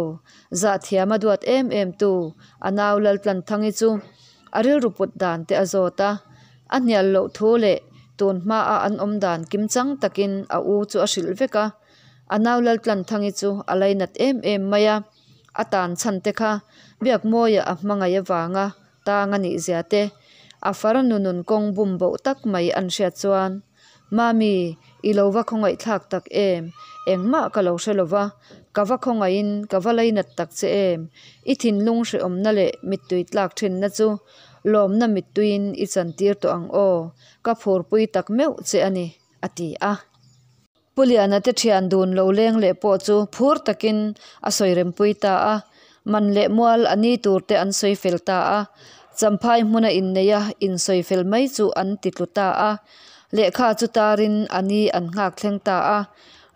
S1: zahthiam a duat em em tu a nau Laltlanthangi chu a rilru put dan te a zawt a. A hnial loh thu leh tun hmaa an awm dan kimchang takin a u chu a hrilh vek a, a nau Laltlanthangi chu a lainat em em mai a, a tan chhan te kha Biakmawia a hmangaih avanga tang a nih zia te, a farnu nun kawng bum boh tak mai an hriat chuan, Mami, i lo va khawngaihthlak tak em? Engmah ka lo hre lo va, ka va khawngaihin ka va lainat tak che em? I thinlung hrehawmna leh mittui tlak thinna chu Lawmna mittuiin i chantir tawh ang aw, ka phurpui tak meuh che a ni, a ti a. Pu Liana te thian dun lo leng leh pawh chu phur takin a sawi rempui ta a, man leh mual a ni tur te an sawi fel ta a, Champhai hmuna inneih a insawi fel mai chu an ti tlu ta a, lehkha chu tarin a ni an nghak thleng ta a.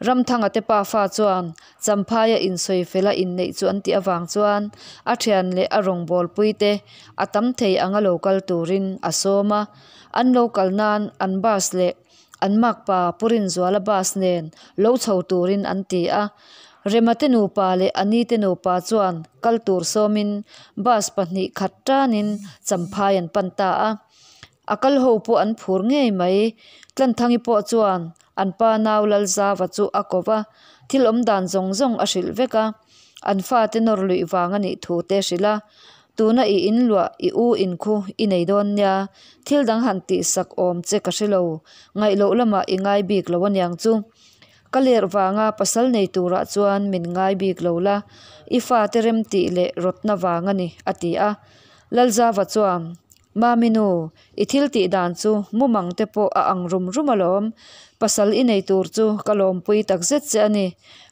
S1: Ramthanga te pafa chuan Champhaia insawi fel a inneih chu an tih avang chuan a thian leh a rawngbawlpui te a tam thei anga lo kal turin a sawm a. An lo kal nan an bus leh an makpa Pu Rinzuala bus nen lo chho turin an ti a. Rema te nupa leh Ani te nupa chuan kal tur sawmin bus pahnih khat tanin Champhai an pan ta a. A kal ho pawh an phur ngei mai. Tlanthangi pawh chuan An pa nau Lalzava chu a ko va, Thil awm dan zawng zawng a hrilh vek a, an fate nawr luih vang a nih thu te a hrilh a. Tuna i in luah i u in khu i nei dawn nia, thil dang han tihsak awm che ka hre lo, ngaih loh lamah i ngai bik lo aniang chu. Ka lerh vanga pasal nei turah chuan min ngai bik lo la, i fate remtih leh rawtna vang a ni, a ti a. Lalzava chuan, Mami nu, i thil tih dan chu mumang te pawh a ang rum rum alawm. Pasal i nei tur chu ka lawmpui takzet che a ni.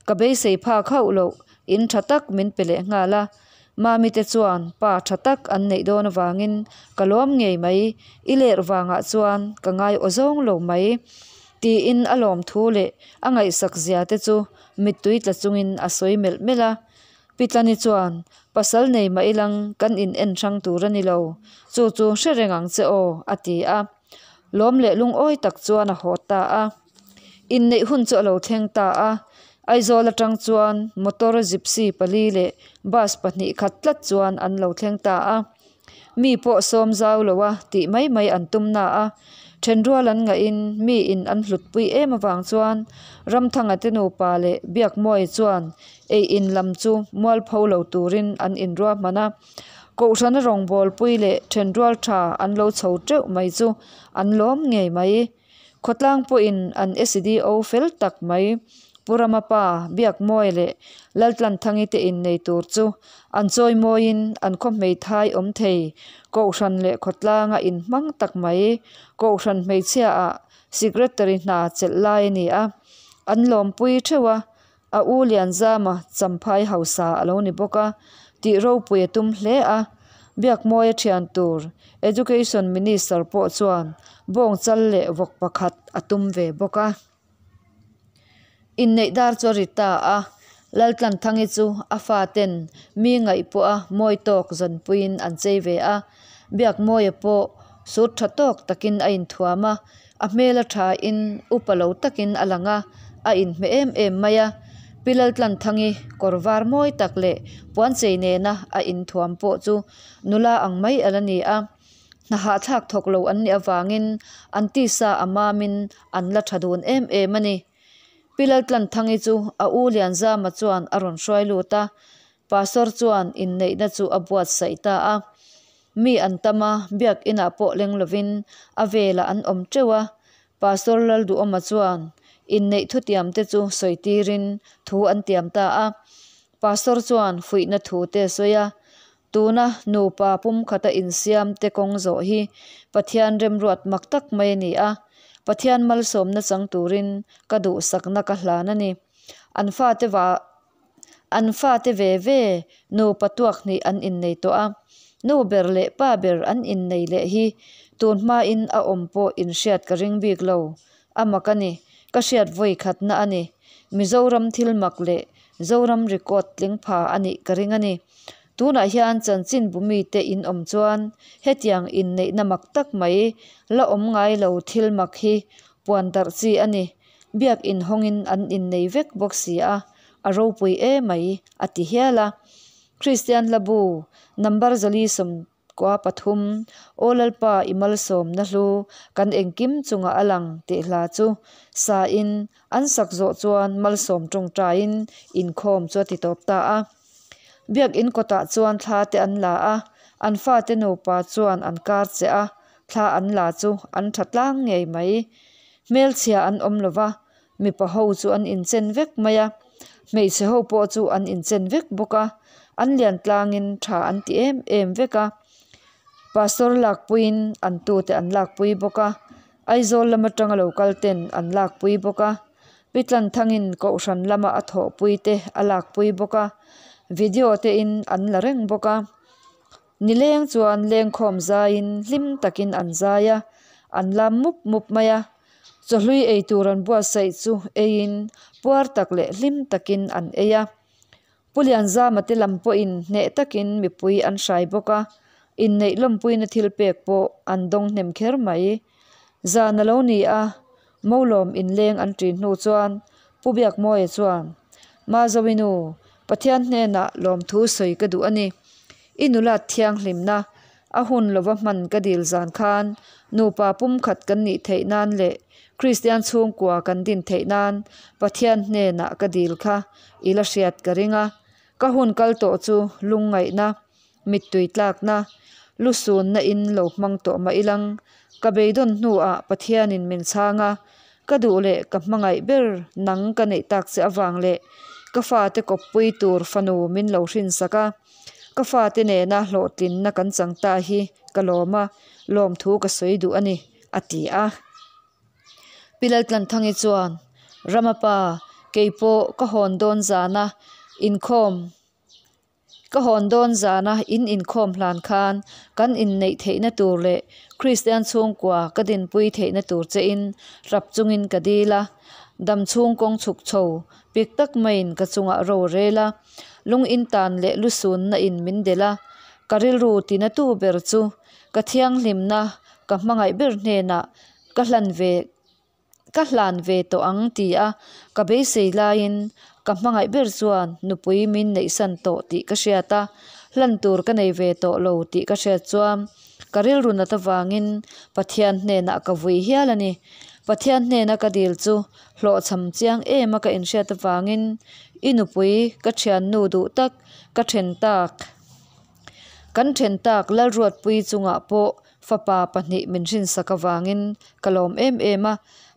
S1: Ka beisei phak hauh loh, in tha tak min pe leh nghal a. Mami te chuan pa tha tak an neih dawn avangin ka lawm ngei mai, i lerh vangah chuan ka ngai aw zawng lo mai. Tiin a lawmthu leh a ngaihsak zia te chu mittui tla chungin a sawi melh melh a. Pi Tlani chuan, Pasal nei mah ilang kan in en hrang tur a ni lo, chu chu hre reng ang che aw, a ti a. Lawm leh lungawi tak chuan a haw ta a. Inneih hun chu a lo thleng ta a, Aizawl atang chuan motor gypsy pali leh bus pahnih khat tlat chuan an lo thleng ta a. Mi pawh sawm zau lo a tih mai mai an tum na a, thenrual an ngahin mi in an hlutpui em avang chuan Ramthanga te nupa leh Biakmawia chuan ei in lam chu mualpho lo turin an inruahman a. Kohhrana rawngbawlpui leh thenrual tha an lo chho teuh mai chu an lawm ngei mai. Khawtlang pawhin an SDO fel tak mai Pu Rama pa Biakmawia leh Laltlanthangi te innei tur chu an chawimawiin an khaw hmeithai awm thei Kohhran leh khawtlanga inhmang tak mai Kohhran hmeichhia ah Secretary hna chelh lai a ni a, an lawmpui theuh a, A u Lianzama Champhai hausa a lo ni bawk a, tih ropui a tum hle a. Biakmawia thian tur Education Minister pawh chuan bawng chal leh vawk pakhat a tum ve bawk a. Inneih dar chu a ri ta a, Laltlanthangi chu a faten mi ngaih pawha mawi tawk zawnpuiin an chei ve a. Biakmawia pawh sut tha tawk takin a inthuam a, A hmel a thain upa lo takin a lang a, a inhmeh em em mai a. Pi Laltlanthangi kawr var mawi tak leh puanchei nena a inthuam pawh chu nula ang mai a la ni a. Hna hahthlak thawk lo an nih avangin an tisa a mamin an la tha dun em em a ni. Pi Laltlanthangi chu a u Lianzama chuan a rawn hruai lut a, Pastor chuan inneihna chu a buatsaih ta a. Mi an tam a, biakinah pawh leng lovin a velah an awm teuh a. Pastor Lalduhawma chuan inneih thutiam te chu sawi tirin thu an tiam ta a. Pastor chuan fuihna thu te a sawi a, Tuna nupa pumkhata insiam te kawng zawh hi Pathian remruat mak tak mai a ni a, Pathian malsawmna chang turin ka duhsakna ka hlan a ni. An fate va. An fate ve ve nupa tuak hnih an innei tawh a, nu ber leh pa ber an innei leh hi tun hmain a awm pawh inhriat ka ring bik lo. A mak a ni, ka hriat vawi khatna a ni. Mizoram thil mak leh Zoram record tling pha a nih ka ring a ni. Tunah hian chanchin bu mite in awm chuan hetiang inneihna mak tak mai la awm ngai lo thil mak hi puan darh chi a ni. Biak inhawngin an innei vek bawk si a, a ropui e mai, a ti hial a. Kristian hla bu number 473, Aw Lalpa i malsawmna hlu kan engkim chungah a lang tih hla chu sain an sak zawh chuan malsawm tawngtaiin inkhawm chu a ti tawp ta a. Biak in kawtah chuan thla te an la a, an fate nupa chuan an kar che a, thla an la chu an tha tlang ngei mai. Hmelchhia an awm lo va, mipa ho chu an inchen vek mai a, hmeichhe ho pawh chu an inchen vek bawk a, an lian tlangin tha an ti em em vek a. Pastor lakpuiin an tute an lakpui bawk a, Aizawl lam atanga lo kal ten an lakpui bawk a, Pi Tlanthangin Kohhran lama a thawhpui te a lakpui bawk a, video te in an la reng bawk a. Nileng chuan lengkhawm zaiin hlim takin an zai a, an lam mup mup mai a. Chawhlui ei tur an buatsaih chu eiin puar tak leh hlim takin an ei a. Pu Lianzama te lam pawhin hneh takin mipui an hrai bawk a, inneih lawmpuina thil pek pawh an dawng hnem kher mai. Zan a lo ni a, Molawm inleng an ṭin hnu chuan Pu Biakmawia chuan, Mazawinu, Pathian hnenah lawmthu sawi ka duh a ni. I nulat thianghlimna a hun lova hman ka dil zan khan nupa pumkhat kan nih theih nan leh. Kristian chhungkua kan din theih nan Pathian hnenah ka dil kha i la hriat ka ring a. Ka hun kal tawh chu lungngaihna, mittui tlakna, lusunna in lo hmang tawh mah ilang, ka beidawn hnuah Pathianin min chhang a, ka duh leh ka hmangaih ber nang ka neih tak che avang leh ka fate kawppui tur fanu min lo hrinsak a, ka fate nena hlawhtlinna kan chang ta hi ka lawm a, lawmthu ka sawi duh a ni, a ti a. Pi Laltlanthangi chuan, Rama pa, kei pawh ka hawn dawn zana inkhawm ka hawn dawn zana in inkhawm hlan khan kan inneih theihna tur leh Kristian chhungkua ka dinpui theihna tur chein rap chungin ka dil a, dam chhung kawng chhuk chho pik tak maiin ka chungah ro rel a, lung intan leh lusunna in min delh a, ka rilru tinatu ber chu ka thianghlimna ka hmangaih ber hnenah ka hlan ve ka hlan ve tawh ang ti a ka beisei laiin ka hmangaih ber chuan nupui min neihsan tawh tih ka hriat a, hlan tur ka nei ve tawh lo tih ka hriat chuan ka rilru nat avangin Pathian hnenah ka vui hial a ni. Pathian hnena ka dil chu hlawhchham chiang em a ka inhriat avangin i nupui ka thiannu duh tak ka then tak kan then tak Lalruatpui chungah pawh Fapa pahnih min hrinsak avangin ka lawm em em a,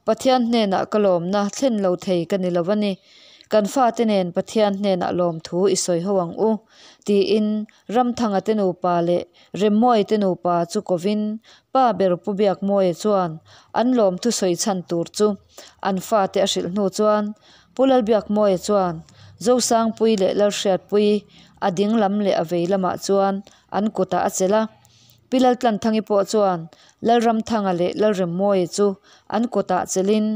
S1: Pathian hnenah ka lawmna thlen lo thei ka ni lo a ni. Kan fate nen Pathian hnenah lawmthu i sawi ho ang u, tiin Ramthanga te nupa leh Remmawia te nupa chu kovin pa ber Pu Biakmawia chuan an lawmthu sawi chhan tur chu an fate a hrilh hnu chuan Pu Lalbiakmawia chuan Zosangpuii leh Lalhriatpuii a ding lam leh a vei lamah chuan an kutah a chelh a. Pi Laltlanthangi pawh chuan Lalramthanga leh Lalremmawia chu an kutah chelhin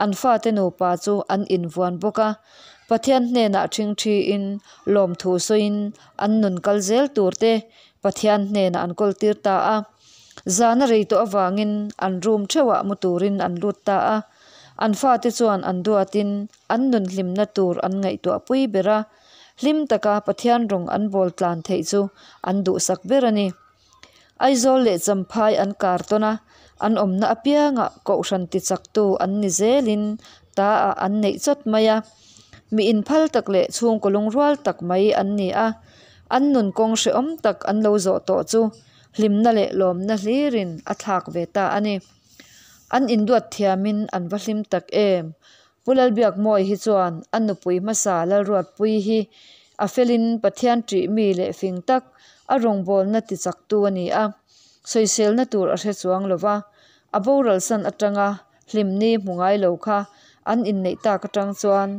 S1: an fate nupa chu an invuan bawk a. Pathian hnenah ṭhingṭhiin lawmthu sawiin an nun kal zel turte Pathian hnenah an kawltir ta a. Zan a rei tawh avangin an room theuhah mu turin an lut ta a. An fate chuan an duatin an nun hlimna tur an ngaihtuah pui ber a. Hlim taka Pathian rawng an bawl tlan theih chu an duhsak ber a ni. Aizawl leh Champhai an kar tawn a, an awmna apiangah Kohhran tichaktu an ni zelin ta ah an neih chawt mai a. Mi inphal tak leh chhungkaw lungrual tak mai an ni a, an nun kawng hrehawm tak an lo zawh tawh chu hlimna leh lawmna hlirin a thlak ve ta a ni. An induat thiamin an va hlim tak em! Pu Lalbiakmawia hi chuan a nupui hmasa Lalruatpuii hi a felin Pathian ṭih mi leh fing tak a rawngbawlna tichaktu a ni a, sawiselna tur a hre chuang lo va, a boralsan atanga hlimni hmu ngai lo kha an inneih tak atang chuan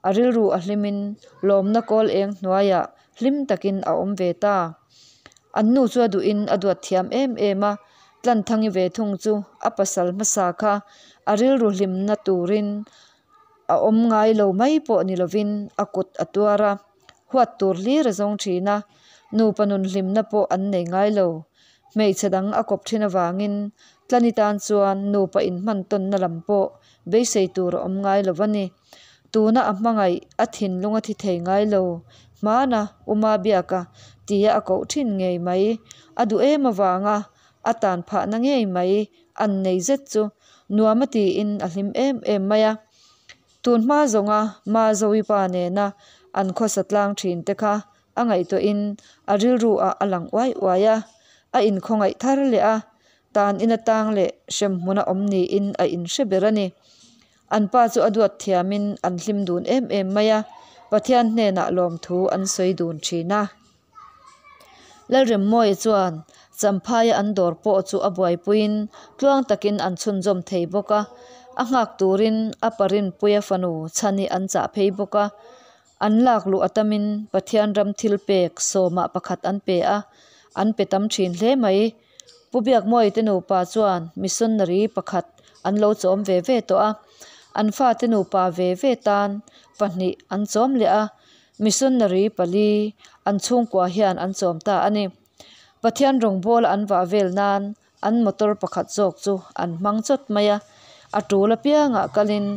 S1: a rilru a hlimin lawmna kawl eng hnuaiah hlim takin a awm ve ta. An nu chu a duhin a duat thiam em em a, Tlanthangi ve thung chu a pasal hmasa kha a rilru hlimna turin a awm ngai lo mai pawh ni lovin a kut a tuar a, huat tur hlir a zawng thin a, nupa nun hlimna pawh an nei ngai lo. Hmeichhe dang a kawp thin avangin Tlani tan chuan nupa inhman tawnna lam pawh beisei tur a awm ngai lo a ni. Tuna a hmangaih, a thinlung a thi thei ngai lo, hmana Uma biaka tia a koh thin ngei mai, a duh em avanga a tan phahna ngei mai an nei zet chu nuam a tiin a hlim em em mai a. Tun hma zawnga Mazovi pa nena an khawsa tlang thin te kha a ngaihtuahin a rilru ah a lang uai uai a, a inkhawngaih thar leh a, tan ina tang leh hremhmuna awm niin a inhre ber a ni. An pa chu a duat thiamin an hlim dun em em mai a, Pathian hnenah lawmthu an sawi dun thin a. Lalremmawia chuan Champhaia an dawr pawh chu a buaipuiin tluang takin an chhunzawm thei bawk a, a nghak turin a pa Rinpuia fanu Chhani an chah phei bawk a. An lak luh a tamin Pathian ram thil pek sawmah pakhat an pe a, an pe tam thin hle mai. Pu Biakmawia te nupa chuan missionary pakhat an lo chawm ve ve tawh a, an fate nupa ve ve tan pahnih an chawm leh a, missionary pali an chhungkua hian an chawm ta a ni. Pathian rawngbawla an vah vel nan an motor pakhat zawk chu an hmang chawt mai a, a tul apiangah kalin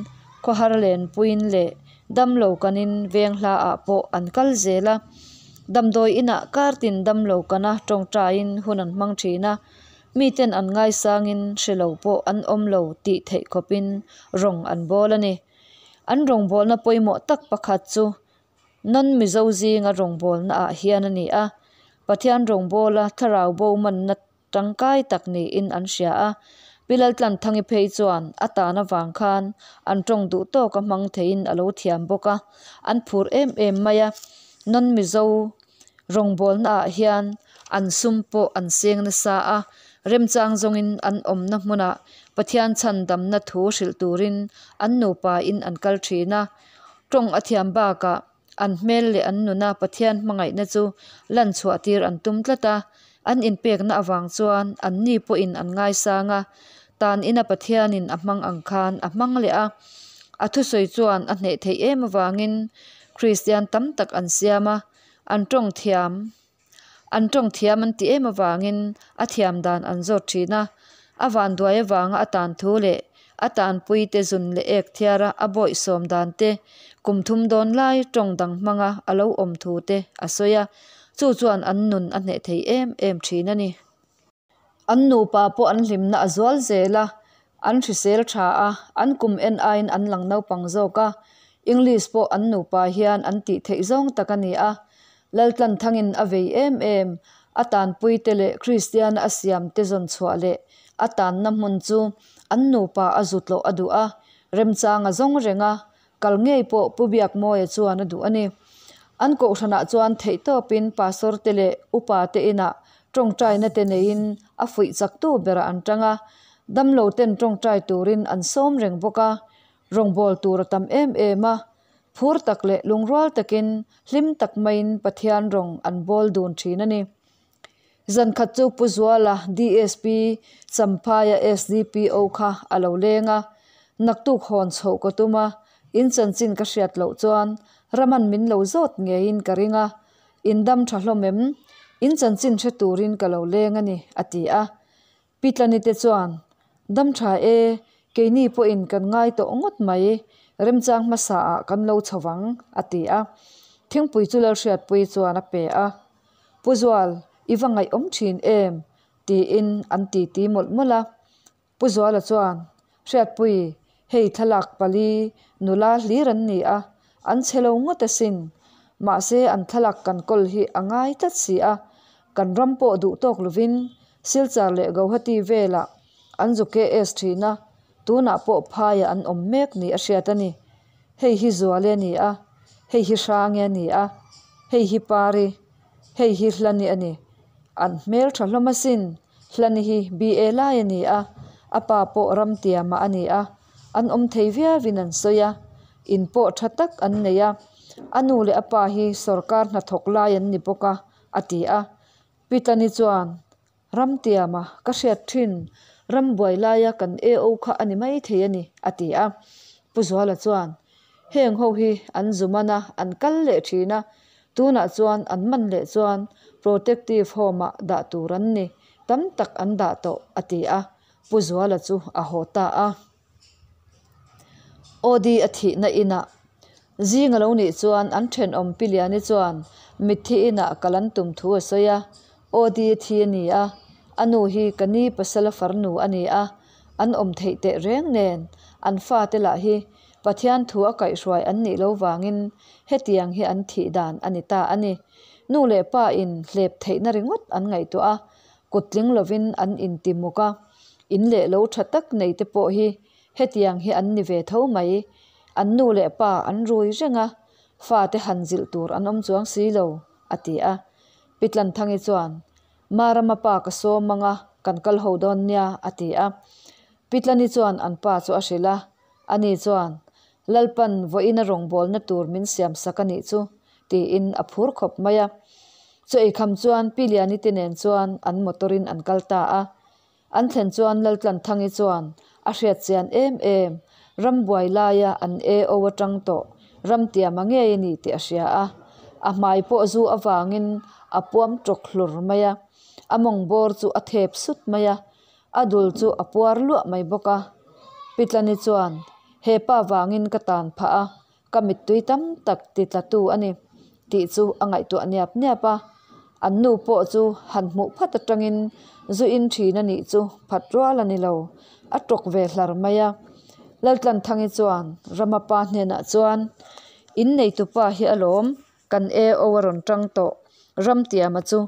S1: khawhar lenpuiin leh damlo kanin veng hla ah pawh an kal zel a, damdawi inah kar tin damlo kana tawngtaiin hun an hmang thin a, Miten an ngaisangin hre lo pawh an awm lo tih theih khawpin rawng an bawl a ni. An rawngbawlna pawimawh tak pakhat chu Non-Mizo zinga rawngbawlna ah hian a ni a. Pathian rawngbawla thlarau bo manna tangkai tak niin an hria a. Pi Laltlanthangi phei chuan a tan avang khan an tawng duh tawka hmang theiin a lo thiam bawk a, an phur em em mai a. Non-Mizo rawngbawlna ah hian an sum pawh an seng nasa a, remchang zawngin an awmna hmunah Pathian chhandamna thu hrilh turin an nupa in an kal thin a. Tawng a thiam bakah an hmel leh an nuna Pathian hmangaihna chu lan chhuah tir an tum tlat a, an inpekna avang chuan an ni pawhin an ngaisang a, tan ina Pathianin a hmang ang khan a hmang leh a. A thusawi chuan a hneh theih em avangin Kristian tam tak an siam a, an tawng thiam. An tawng thiam an ti em avangin a thiam dan an zawt thin a, a vanduai avanga a tan thu leh a tanpui te zun leh ek thiara a bawihsawm dan te, kum thum dawn lai tawng dang hmanga a lo awm thu te a sawi a, chu chuan an nun a hneh thei em em thin a ni. An nupa pawh an hlimna a zual zel a, an hrisel tha a, an kum en aiin an lang naupang zawk a, English pawh an nupa hian an tih theih zawng tak a ni a. Laltlanthangin a vei em em, a tanpuite leh Kristiana a siamte zawn chhuah leh a tanna hmun chu an nupa a zu tlawh a duh a, remchang a zawng reng a, Kal ngei pawh Pu Biakmawia chuan a duh a ni. An kohhranah chuan theihtawpin Pastor te leh Upa te inah tawngtaina te neiin a fuih chaktu berah an tang a, damlo ten tawngtai turin an sawm reng bawk a, rawngbâwl tur a tam em em a, phur tak leh lungrual takin hlim tak maiin Pathian rawng an bawl dun thin a ni. Zan khat chu Pu Zuala DSP Champhaia SDPO kha a lo leng a, naktuk hawn chhoh ka tum a, in chanchin ka hriat loh chuan Raman min lo zawt ngeiin ka ring a, in dam tha hlawm em? In chanchin hre turin ka lo leng a ni, a ti a. Pi Tlani te chuan, Dam tha e, keini pawhin kan ngai tawh ngawt mai, remchang hmasa ah kan lo chho vang, a ti a. Thingpui chu Lalhriatpuii chuan a pe a. Pu Zual, i va ngaihawm thin em? tiin an titi mawlh mawlh a. Pu Zuala chuan, Hriatpui, hei thlalak pali nula hlir an ni a, an chhe lo ngawt asin. Mahse an thlalak kan kawl hi a ngai tlat si a, kan ram pawh duh tawk lovin Silchar leh Gauhati velah an zu KS thin a, tunah pawh phaiah an awm mek ni a hriat a ni. Hei hi Zuale a ni a, hei hi Hrange a ni a, hei hi Pari, hei hi Hlani a ni. An hmel tha hlawm asin, Hlani hi BA lai a ni a, a pa pawh Ramtiama a ni a, an awm thei viauin an sawi a, in pawh tha tak an nei a, a nu leh a pa hi sawrkar hnathawk lai an ni bawk a, a ti a. Pi Tlani chuan, Ramtiama ka hriat thin, ram buai laia kan AO kha a ni mai thei a ni, a ti a. Pu Zuala chuan, Heng ho hi an zu man a, an kal leh thin a, tunah chuan an man leh chuan protective home-ah dah tur an ni, tam tak an dah tawh, a ti a. Pu Zuala chu a haw ta a. Audi a thihna inah zing a lo nih chuan an thenawm Pi Liani chuan mitthi inah kal an tum thu a sawi a, Audi a thi a ni a, a nu hi ka ni pasala farnu a ni a, an awm theih teh reng nen an fate lah hi Pathian thu a kaihhruai an nih lo vangin hetiang hi an thih dan a ni ta a ni. Nu leh pa in hlep theihna ringawt an ngaihtuah a, kut tling lovin an inti muk a, in leh lo tha tak nei te pawh hi hetiang hi an ni ve tho mai. An nu leh pa an rui reng a, fate han zilh tur an awm chuang si lo, a ti a. Pi Tlanthangi chuan, Marama pa ka sawm ang a, kan kal ho dawn nia, a ti a. Pi Tlani chuan an pa chu a hrilh a, ani chuan, Lalpan vawiina rawngbawlna tur min siam sak a nih chu, tiin a phur khawp mai a. Chaw eikham chuan Pi Liani te nen chuan an motor in an kal ta a. An thlen chuan Laltlanthangi chuan a hriat chian em em, rambuai laia an AO atang tawh ramtiama ngei a ni tih a hria a. A hmai pawh zu avangin a puam tawk hlur mai a, a mawng bawr chu a thep sut mai a, a dul chu a puar luah mai bawk a. Pi Tlani chuan, He pa vangin ka tan phah a, Ka mittui tam tak ti tlatu a ni tih chu a ngaihtuah niap niap a. An nu pawh chu han hmuh phat atangin zu in thin a nih chu phat rual a ni lo, a tawk ve hlar mai a. Laltlanthangi chuan Rama pa hnenah chuan, In neitupa hi alawm kan AO a rawn tang tawh, Ramtiama chu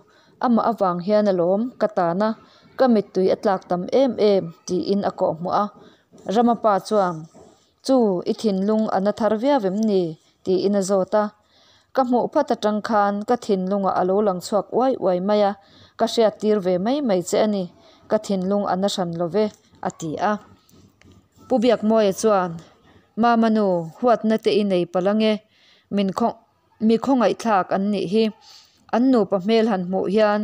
S1: amah avang hian alawm ka tana ka mittui a tlak tam em em tiin a kawhhmuh a. Rama pa chuan, Chu i thinlung a na thar viau em ni? tiin a zawt a. Ka hmuh phat atang khan ka thinlungah a lo lang chhuak uai uai mai a, ka hriattir ve mai mai che a ni, ka thinlung a na hran lo ve, a ti a. Pu Biakmawia chuan, Mama nu, huatna te i nei palh ange, min Mi khawngaihthlak an nih hi. An nupa hmel han hmuh hian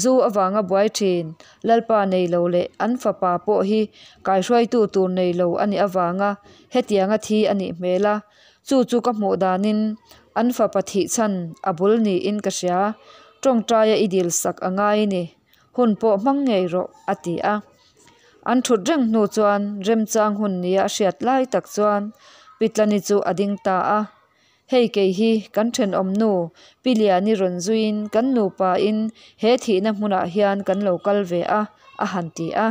S1: zu avanga buai thin Lalpa nei lo leh an fapa pawh hi kaihruaitu tur nei lo a nih avanga hetianga thi a nih hmel a, chu chu ka hmuh danin an fapa thih chhan a bul niin ka hria. Tawngtaia i dil sak a ngai ni. Hun pawh hmang ngei rawh, a ti a. An thut reng hnu chuan remchang hun nia a hriat lai tak chuan Pitlani chu a ding ta a. Hei kei hi kan thenawm nu Pi Liani rawn zuiin kan nupa in he thihna hmunah hian kan lo kal ve a, a han ti a.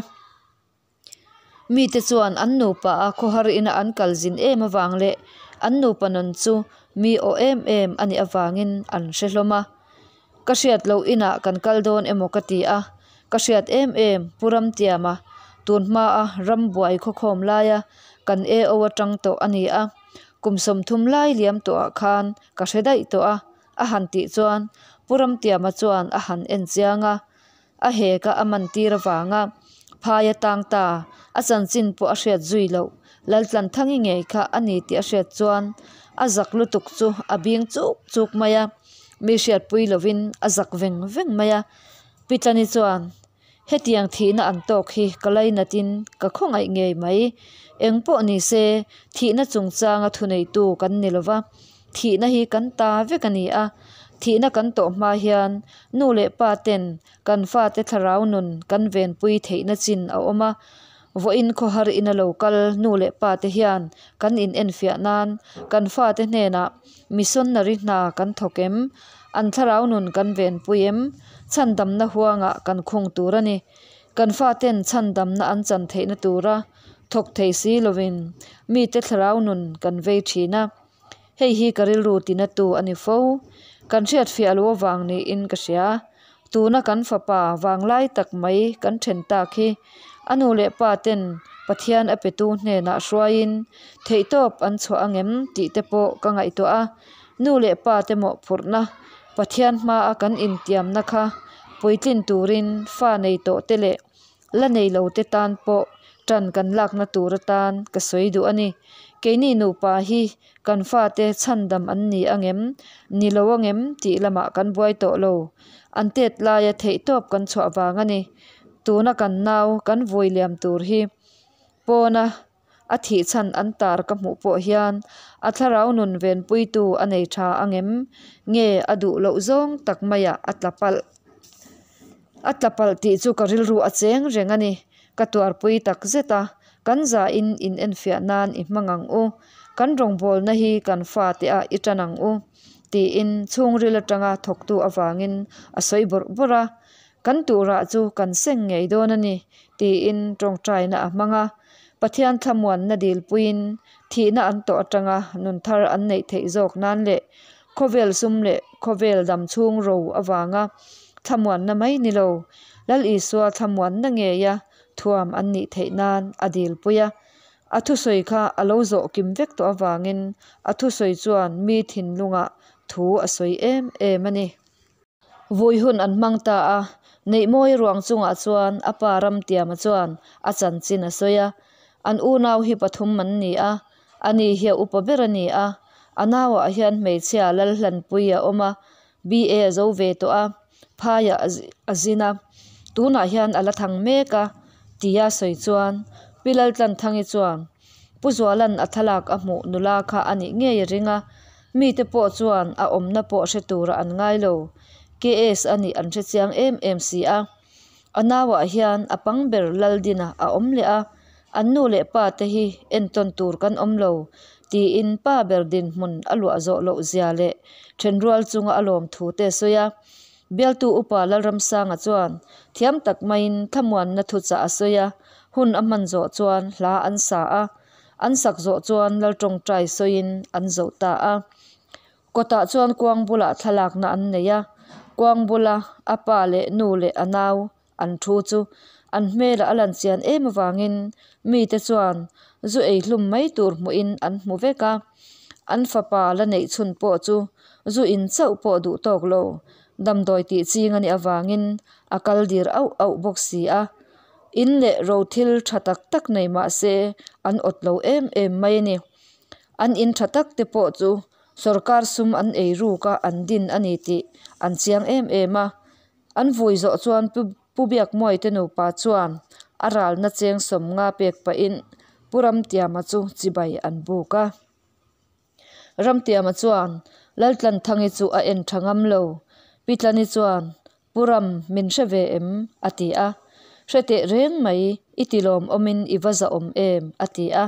S1: Mite chuan an nupa a khawhar ina an kal zin em avang leh an nupa nun chu mi aw em em a nih avangin an hre hlawm a. Ka hriat loh inah kan kal dawn emaw ka ti a, ka hriat em em Pu Ramtiama tun hmaa rambuai khawkhawm laia kan AO atang tawh a ni a, kum 30 lai liam tawhah khan ka hre daih tawh a, a han tih chuan Pu Ramtiama chuan a han en chiang a, a hek a a man tir avanga phai a tang ta, a chanchin pawh a hriat zui loh Laltlanthangi ngei kha a ni tih a hriat chuan a zak lutuk chu a bing chuk chuk mai a, mi hriatpui lovin a zak veng veng mai a. Pitlani chuan, Hetiang thihna an tawk hi ka lainatin ka khawngaih ngei mai. Eng pawh ni se, thihna chungchanga thuneitu kan ni lova, thihna hi kan ta vek a ni a. Thihna kan tawh hma hian nu leh pa ten kan fate thlarau nun kan venpui theihna chin a awm a. Vawiin khawhar ina lo kal nu leh pa te hian kan in enfiah nan kan fate hnenah missionary hna kan thawk em? An thlarau nun kan venpui em? Chhandamna huangah kan khung tur a ni. Kan faten chhandamna an chan theihna tura thawk thei si lovin mite thlarau nun kan vei thin a. Hei hi ka rilru tinatu a ni fo. Kan hriatfiah lo avang niin ka hria. Tuna kan fapa vanglai tak mai kan then tak hi a nu leh pa ten Pathian a petu hnenah hruaiin theihtawp an chhuah angem tih te pawh ka ngaihtuah a. Nu leh pa te mawhphurhna Pathian hmaa kan intiamna kha puitlin turin fa nei tawh te leh la nei lo te tan pawh tan kan lakna tur atan ka sawi duh a ni. Keini nupa hi kan fate chhandam an ni angem, ni lo angem tih lamah kan buai tawh lo. An tet laia theihtawp kan chhuah vang a ni. Tuna kan nau kan vui liam tur hi pawna A thih chhan an tar ka hmuh pawh hian a thlarau nun venpuitu a nei tha angem? Nge a duh loh zawng tak maiah a tla palh? A tla palh tih chu ka rilru a cheng reng a ni. Ka tuarpui tak zet a, kan zain in enfiah nan i hmang ang u. Kan rawngbawlna hi kan fate ah i tan ang u, tiin chhungril atanga thawktu avangin a sawi bawrh bawrh a. Kan turah chu kan seng ngei dawn a ni, tiin tawngtaina a hmang a. Pathian thlamuanna dilpuiin thihna an tawh atanga nun thar an neih theih zawk nan leh khawvel sum leh khawvel dam chhung ro avanga thlamuanna mai ni lo, Lal Isua thlamuanna ngeia thuam an nih theih nan a dilpui a. A thusawi kha a lo zawh kim vek tawh avangin a thusawi chuan mi thinlungah thu a sawi em em a ni. Vui hun an hmang ta a, Neihmawi ruang chungah chuan a pa Ramtiama chuan a chanchin a sawi a. An unau hi pathum an ni a, ani hi a upa ber a ni a, a nauah hian hmeichhia Lalhlanpui a awm a, BA a zo ve tawh a, phaiah a zin a, tunah hian a la thang mek a, tia sawi chuan Pi Laltlanthangi chuan Pu Zuala'n a thlalak a hmuh nula kha a nih ngei a ring a, mite pawh chuan a awmna pawh hre tura an ngai lo. KS a nih an hre chiang em em si a. A nauah hian a pang ber Laldina a awm leh a, an nu leh pa te hi entawn tur kan awm lo tiin pa ber dinhmun a luah zawh loh zia leh thenrual chunga a lawm thu te a sawi a. Bialtu Upa Lalramsanga chuan thiam tak maiin thlamuanna thuchah a sawi a, hun a hman zawh chuan hla an sa a, an sak zawh chuan Lal tawngtai sawiin an zo ta a. Kawtah chuan kuang bulah thlalakna an nei a, kuang bula a pa leh nu leh a nau an thu chu an hmelah a lan chian em avangin mite chuan zu ei hlum mai tur hmuhin an hmu vek a, an fapa la neih chhun pawh chu zu in chauh pawh duh tawk lo, damdawi tih ching a nih avangin a kal dir auh auh bawk si a, in leh ro thil tha tak tak nei mah se an awt lo em em mai a ni. An in tha tak te pawh chu sawrkar sum an ei ruk a an din a ni tih an chiang em em a. An vui zawh chuan Pu Biakmuai te nupa chuan a ralna cheng sawmnga pek pahin Pu Ramtiama chu chibai an buk a. Ramtiama chuan Laltlanthangi chu a en tha ngam lo. Pi Tlani chuan, Pu Ram, min hre ve em? a ti a. Hre teh reng mai, i ti lawmawmin i va zahawm em? a ti a.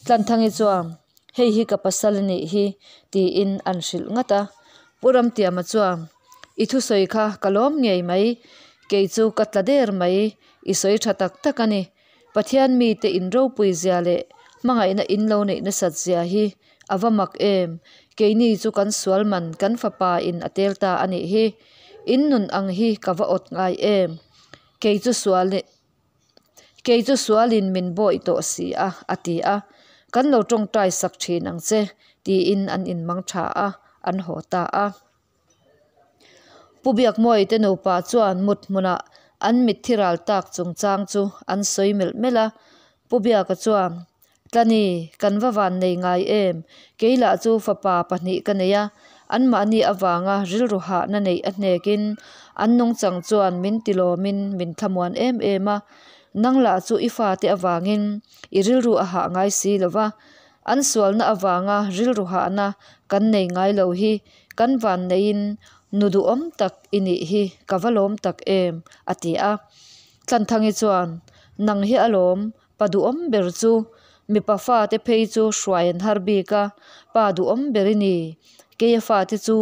S1: Tlanthangi chuan, Hei hi ka pasal a nih hi, tiin an hrilh ngat a. Pu Ramtiama chuan, I thusawi kha ka lawm ngei mai, kei chu ka tla der mai, i sawi tha tak tak a ni. Pathian mite in ropui zia leh hmangaihna in lo neih nasat zia hi a va mak em! Keini chu kan sual man kan fapa in a tel ta a nih hi. In nun ang hi ka va awt ngai em! Kei chu sual kei chu sualin min bawih tawh si a, a ti a. Kan lo tawngtai sak thin ang che, tiin an inmang tha a, an haw ta a. Pu Biakmawii te nupa chuan mut hmunah an mitthi ral tak chungchang chu an sawi melh melh a. Pu Biaka chuan, Tlani, kan va van nei ngai em? Kei lah chu fapa pahnih ka nei a, anmahni avanga rilru hahna neih a hnekin an nungchang chuan min tilawmin min thlamuan em em a. Nang lah chu i fate avangin i rilru a hah ngai si lo va, an sualna avanga rilru hahna kan nei ngai lo hi Kan vanneiin nu duhawm tak i nih hi ka va lawm tak em? a ti a. Tlanthangi chuan, Nang hi alawm, pa duhawm ber chu. Mipa fate phei chu hruai an har bik a, pa duhawm ber i ni. Keia fate chu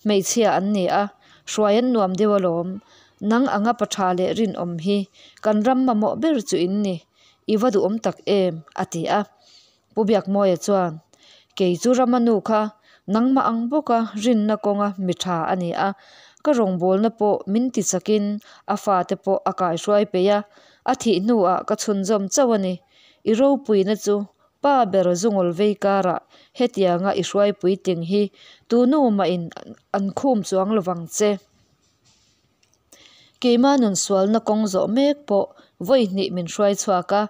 S1: hmeichhia an ni a, hruai an nuam deuh alawm. Nang anga pa tha leh rinawm hi kan ram mamawh ber chu in ni. I va duhawm tak em? a ti a. Pu Biakmawia chuan, Kei chu Rama nu kha nangmah ang bawka rinna kawnga mi tha a ni a, ka rawngbawlna pawh min ti chakin a fate pawh a kaihruai peih a, a thih hnuah ka chhunzawm chauh a ni. I ropuina chu pa ber zungawl vei karah hetianga i hruai puitling hi tu nu mahin an khum chuang lovang che. Keimah nun sualna kawng zawh mek pawh vawi hnih min hruai chhuak a,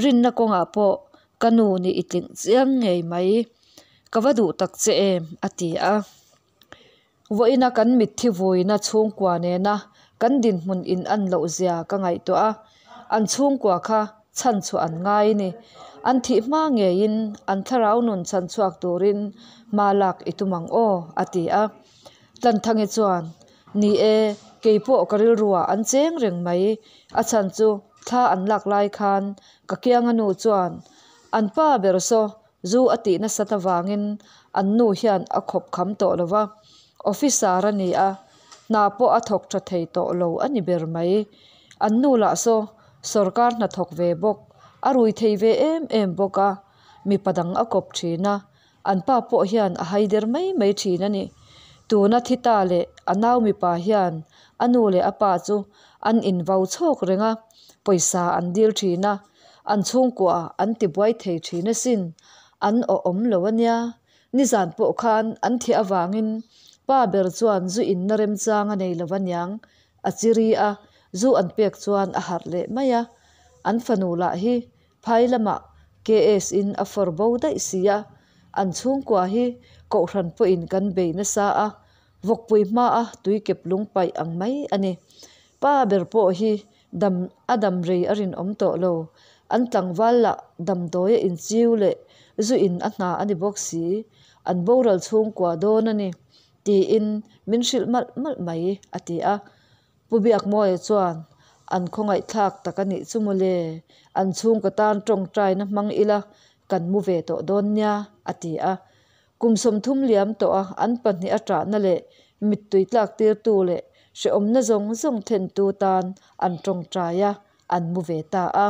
S1: rinna kawngah pawh ka nu nih i tling chiang ngei mai. Ka va duh tak che em? a ti a. Vawiina kan mitthi vuina chhungkua nena kan dinhmun in an loh zia ka ngaihtuah a, an chhungkua kha chhanchhuah an ngai a ni. An thih hma ngeiin an thlarau nun chhanchhuak turin hma lak i tum ang aw, a ti a. Tlanthangi chuan, Ni e, kei pawh ka rilruah an cheng reng mai. A chhan chu thla an lak lai khan ka kianga nu chuan an pa ber saw zu a tih nasat avangin an nu hian a khawp kham tawh lo va, officer a ni a, hna pawh a thawk tha thei tawh lo a ni ber mai. An nu lah saw sawrkar hna thawk ve bawk, a rui thei ve em em bawk a, mipa dang a kawp thin a, An pa pawh hian a haider mai mai thin a ni. Tuna thi ta leh a nau mipa hian a nu leh a pa chu an invau chhawk reng a, pawisa an dil thin a, an chhungkua an tibuai thei thin asin, an awhawm lo a nia. Nizan pawh khan an thiah avangin pa ber chuan zu inna remchang a nei lo a niang, a chiri a, zu an pek chuan a harh leh mai a. An fanu lah hi Phai lamah KS in a fawr bo daih si a, an chhungkua hi Kohhran pawhin kan bei nasa a, vawkpui hmaa tuikep lung paih ang mai a ni. Pa ber pawh hi dam a dam rei a rinawm tawh lo, an tlangval lah damdawi a inchiu leh zu in a hna a ni bawk si, an boral chhungkua dawn a ni, tiin min hrilh malh malh mai, a ti a. Pu Biakmawia chuan, An khawngaihthlak tak a nih chu mawle, an chhungkaw tan tawngtaina hmang ila kan mu ve tawh dawn nia, a ti a. Kum 30 liam tawha an pahnih a ṭahna leh mittui tlak tirtu leh hrehawmna zawng zawng thentu tan an tawngtai a, an mu ve ta a.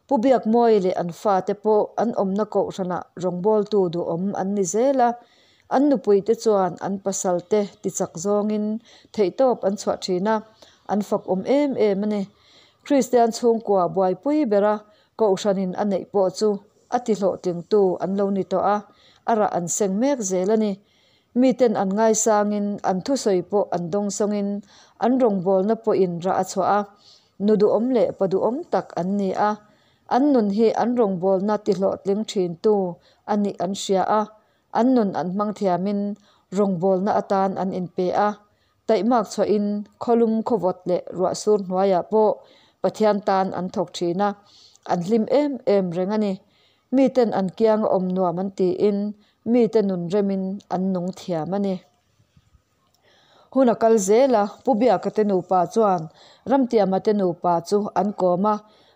S1: Pu Biakmawia leh an fate pawh an awmna kohhranah rawngbawltu duhawm an ni zel a, an nupuite chuan an pasalte tichak zawngin theihtawp an chhuah thin a, an fakawm em em a ni. Kristian chhungkua buaipui bera kohhranin a neih pawh chu a tihlawhtlingtu an lo ni tawh a, a rah an seng mek zel a ni. Miten an ngaisangin an thusawi pawh an dawngsawngin an rawngbawlna pawhin rah a chhuah a, nu duhawm leh pa duhawm tak an ni a, an nun hi an rawngbawlna tihlawhtling thintu a nih an hria a, an nun an hmang thiamin rawngbawlna atan an inpe a, taihmak chhuahin khawlum khawvawt leh ruahsur hnuaiah pawh Pathian tan an thawk thin a, an hlim em em reng a ni. Miten an kianga awm nuam an tiin mite nun remin an nung thiam a ni. Hun a kal zel a, Pu Biaka te nupa chuan Ramtiama te nupa chu an kawm a,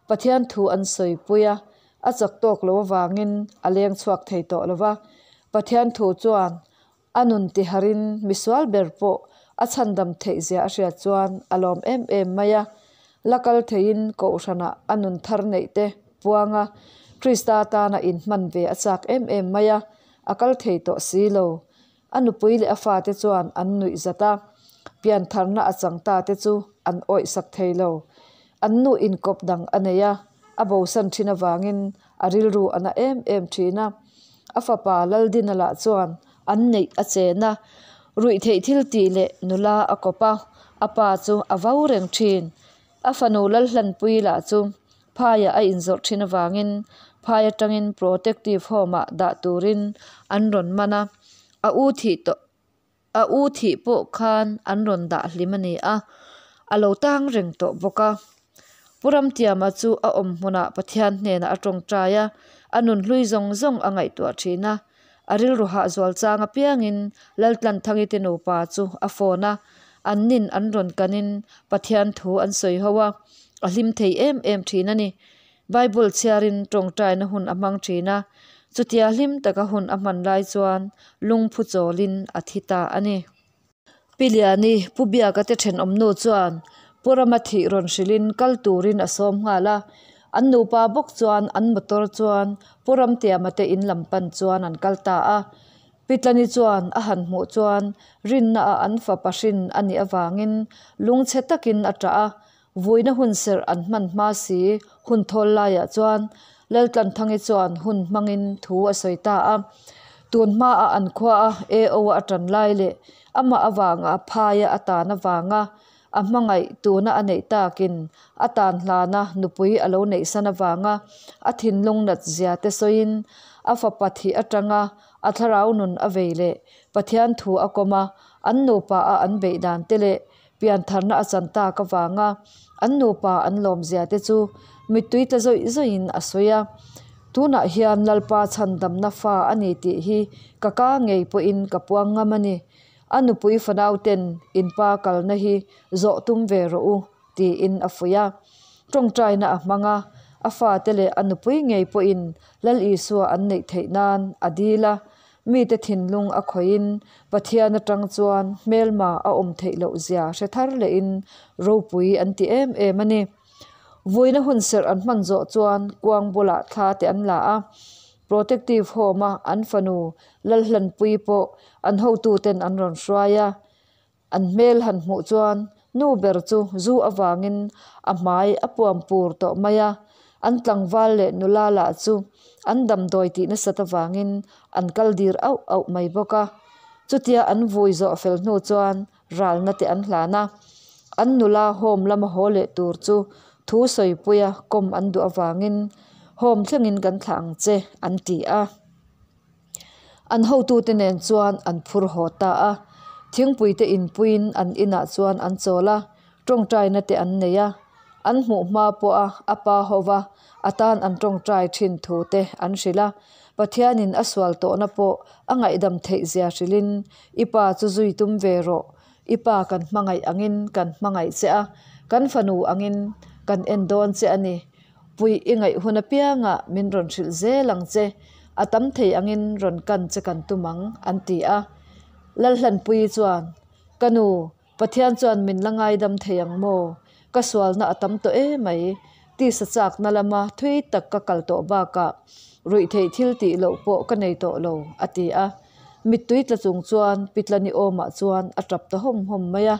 S1: Pathian thu an sawipui a, a chak tawk lo avangin a leng chhuak thei tawh lo va. Pathian thu chuan a nun tiharin misual ber pawh a chhandam theih zia a hriat chuan a lawm em em mai a. La kal theiin kohhranah a nun thar neih te puang a, Krista tana inhman ve a chak em em mai a, a kal thei tawh si lo. A nupui leh a fate chuan an nuih zat a, piantharna a chang ta te chu an awih sak thei lo. An nu inkawp dang a nei a, a bosan thin avangin a rilru a na em em thin a. A fapa Laldina lah chuan an neih a chen a, ruihtheih thil tih leh nula a kawp a, a pa chu a vau reng thin. A fanu Lalhlanpuii lah chu phaiah a inzawrh thin avangin phai atangin protective home-ah dah turin an rawn man a, a u thih tawh a u thih pawh khan an rawn dah hlim a ni a, a lo tang reng tawh bawk a. Pu Ramtiama chu a awm hmunah Pathian hnenah a tawngtai a, a nunhlui zawng zawng a ngaihtuah thin a. A rilru hah zual chang apiangin Laltlanthangi te nupa chu a phone a, an nin an rawn kanin Pathian thu an sawi ho a, a hlim thei em em thin a ni. Bible chhiarin tawngtaina hun a hmang thin a, chutia hlim taka hun a hman lai chuan lungphu chawlin a thi ta a ni. Pi Liani, Pu Biaka te thenawmnu chuan Pu Rama thih rawn hrilhin kal turin a sawm nghal a. An nupa bawk chuan an motor chuan Pu Ramtiama te in lam pan chuan an kal ta a. Pi Tlani chuan a han hmuh chuan rinna ah an fapa hrin a nih avangin lungchhe takin a ṭah a. Vuina hun serh an hman hma si hun thawl laiah chuan Laltlanthangi chuan hun hmangin thu a sawi ta a. Tun hmaah an khuaa AO a tan lai leh amah avanga phaia a tan avanga a hmangaih tuna a neih takin a tan hlana nupui a lo neihsan avanga a thinlung nat zia te sawiin a fapa thih atanga a thlarau nun a vei leh Pathian thu a kawm a, an nupa a an beih dan te leh Piantharna a chan tak avanga an nupa an lawmzia te chu mittui tla zawih zawihin a sawi a. Tunah hian Lalpa chhandamna fa a ni tih hi ka ka ngei pawhin ka puang ngam a ni. A nupui fanauten in pa kalna hi zawh tum ve rawh u tiin a fuih a. Tawngtaina a hmang a, a fate leh a nupui ngei pawhin Lal Isua an neih theih nan a dil a. Mite thinlung a khawihin Pathian atang chuan hmelma a awm theih loh zia hre thar lehin ropui an ti em em a ni. Vuina hun serh an hman zawh chuan kuang bulah thla te an la a, Protective Home a an fanu Lalhlanpuii pawh an hotuten an rawn hruai a. An hmel han hmuh chuan nu ber chu zu avangin a hmai a puam pur tawh mai a, an tlangval leh nula lah chu an damdawi tih nasat avangin an kal dir auh auh mai bawk a. Chutia an vui zawh fel hnu chuan ralna te an hlan a, an nula home lama haw leh tur chu thu sawipuia kawm an duh avangin home thlengin kan thlah ang che an ti a. An hotute nen chuan an phur haw ta a, thingpuite inpuiin an inah chuan an chawl a, tawngtaina te an nei a, an hmuh hma pawha a pa hova a tan an tawngtai thin thu te an hrilh a, Pathianin a sual tawhna pawh a ngaihdam theih zia hrilhin, I pa chu zui tum ve rawh, i pa kan hmangaih angin kan hmangaih che a, kan fanu angin kan en dawn che a ni. Puih i ngaih hun apiangah min rawn hrilh zel ang che, a tam thei angin rawn kan che kan tum ang, an ti a. Lalhlanpuii chuan, Ka nu, Pathian chuan min la ngaidam thei ang maw? Ka sualna a tam tawh emai, tisa chakna lama thui tak ka kal tawh bakah ruihtheih thil tih loh pawh ka nei tawh lo, a ti a. Mittui tla chung chuan Pitlani awmah chuan a tap ta hawm hawm mai a.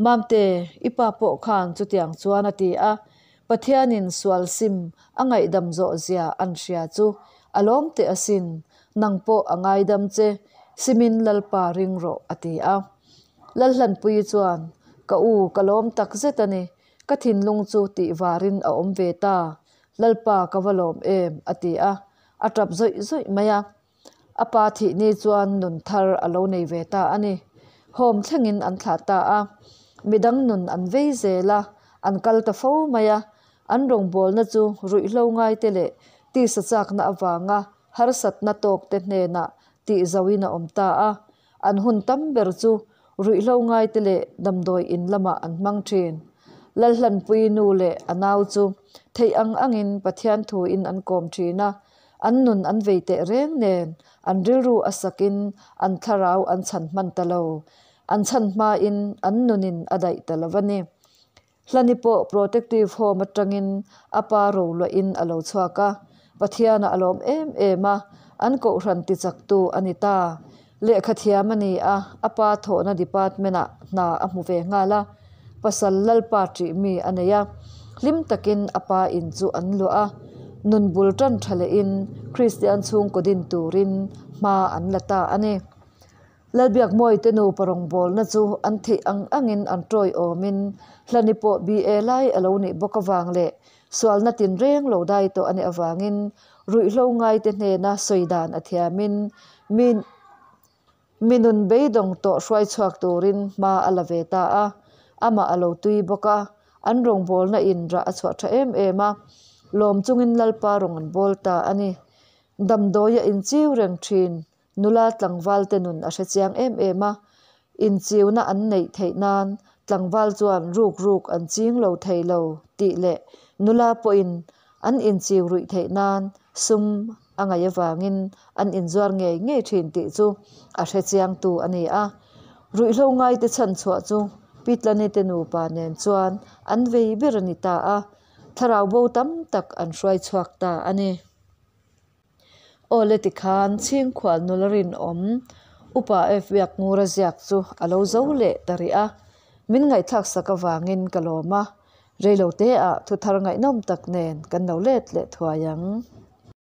S1: Mamte, i pa pawh khan chutiang chuan a ti a, Pathianin sual sim a ngaihdam zawh zia an hria chu a lawm teh asin, nang pawh a ngaidam che, simin Lalpa ring rawh, a ti a. Lalhlanpuii chuan, Ka u, ka lawm tak zet a ni, ka thinlung chu tih varin a awm ve ta, Lalpa ka va lawm em, a ti a, a tap zawih zawih mai a. A pa thih ni chuan nun thar a lo nei ve ta a ni. Home thlengin an thlah ta a. Midang nun an vei zel a, an kal ta fo mai a. An rawngbawlna chu ruihhlo ngaite leh tisa chakna avanga harsatna tawkte hnenah tih zoin a awm ta a. An hun tam ber chu ruihhlo ngaite leh damdawi in lamah an hmang thin. Lalhlanpui nu leh a nau chu theih ang angin Pathian thuin an kawm thin a, an nun an vei teh reng nen an rilru a sakin an thlarau an chhan hman ta lo. An chhan hmain an nunin a daih ta lo a ni. Hlani pawh Protective Home atangin a pa roluahin a lo chhuak a, Pathianah a lawm em em a, an kohhran tichaktu a ni ta. Lehkha thiam a ni a, a pa thawhna department-ah hna a hmu ve nghal a, pasal Lalpa ṭih mi a nei a, hlim takin a pa in chu an luah a, nun bul ṭan ṭha lehin Kristian chhungkaw din turin hma an la ta a ni. Lalbiakmawite nupa rawngbawlna chu an theih ang angin an ṭawiawmin Hlani pawh BA lai a lo nih bawk avang leh sualna tinreng lo dai tawh a nih avangin ruihhlo ngaite hnena sawi dan a thiamin mi mi nun beidawng tawh hruai chhuak turin hma a la ve ta a, amah a lo tui bawk a, an rawngbawlna in rah a chhuah tha em em a, lawm chungin Lalpa rawn an bawl ta a ni. Damdawi a inchiu reng thin. Nula tlangval te nun a hre chiang em em a, inchiuna an neih theih nan tlangval chuan ruk ruk an ching lo thei lo tih leh nula pawhin an inchiu ruih theih nan sum a ngaih avangin an inzuar ngei ngei thin tih chu a hre chiangtu a ni a. Ruihhlo ngaite chhanchhuah chu Pitlani te nupa nen chuan an vei ber a ni ta a, thlarau bo tam tak an hruai chhuak ta a ni. Aw le tikhan Chhingkhual nula rinawm Upa F Biakngura ziak chu a lo zo leh ta rih a, min ngaihthlak sak avangin ka lawm a, reilote ah thuthar ngaihnawm tak nen kan lo let leh thuai ang.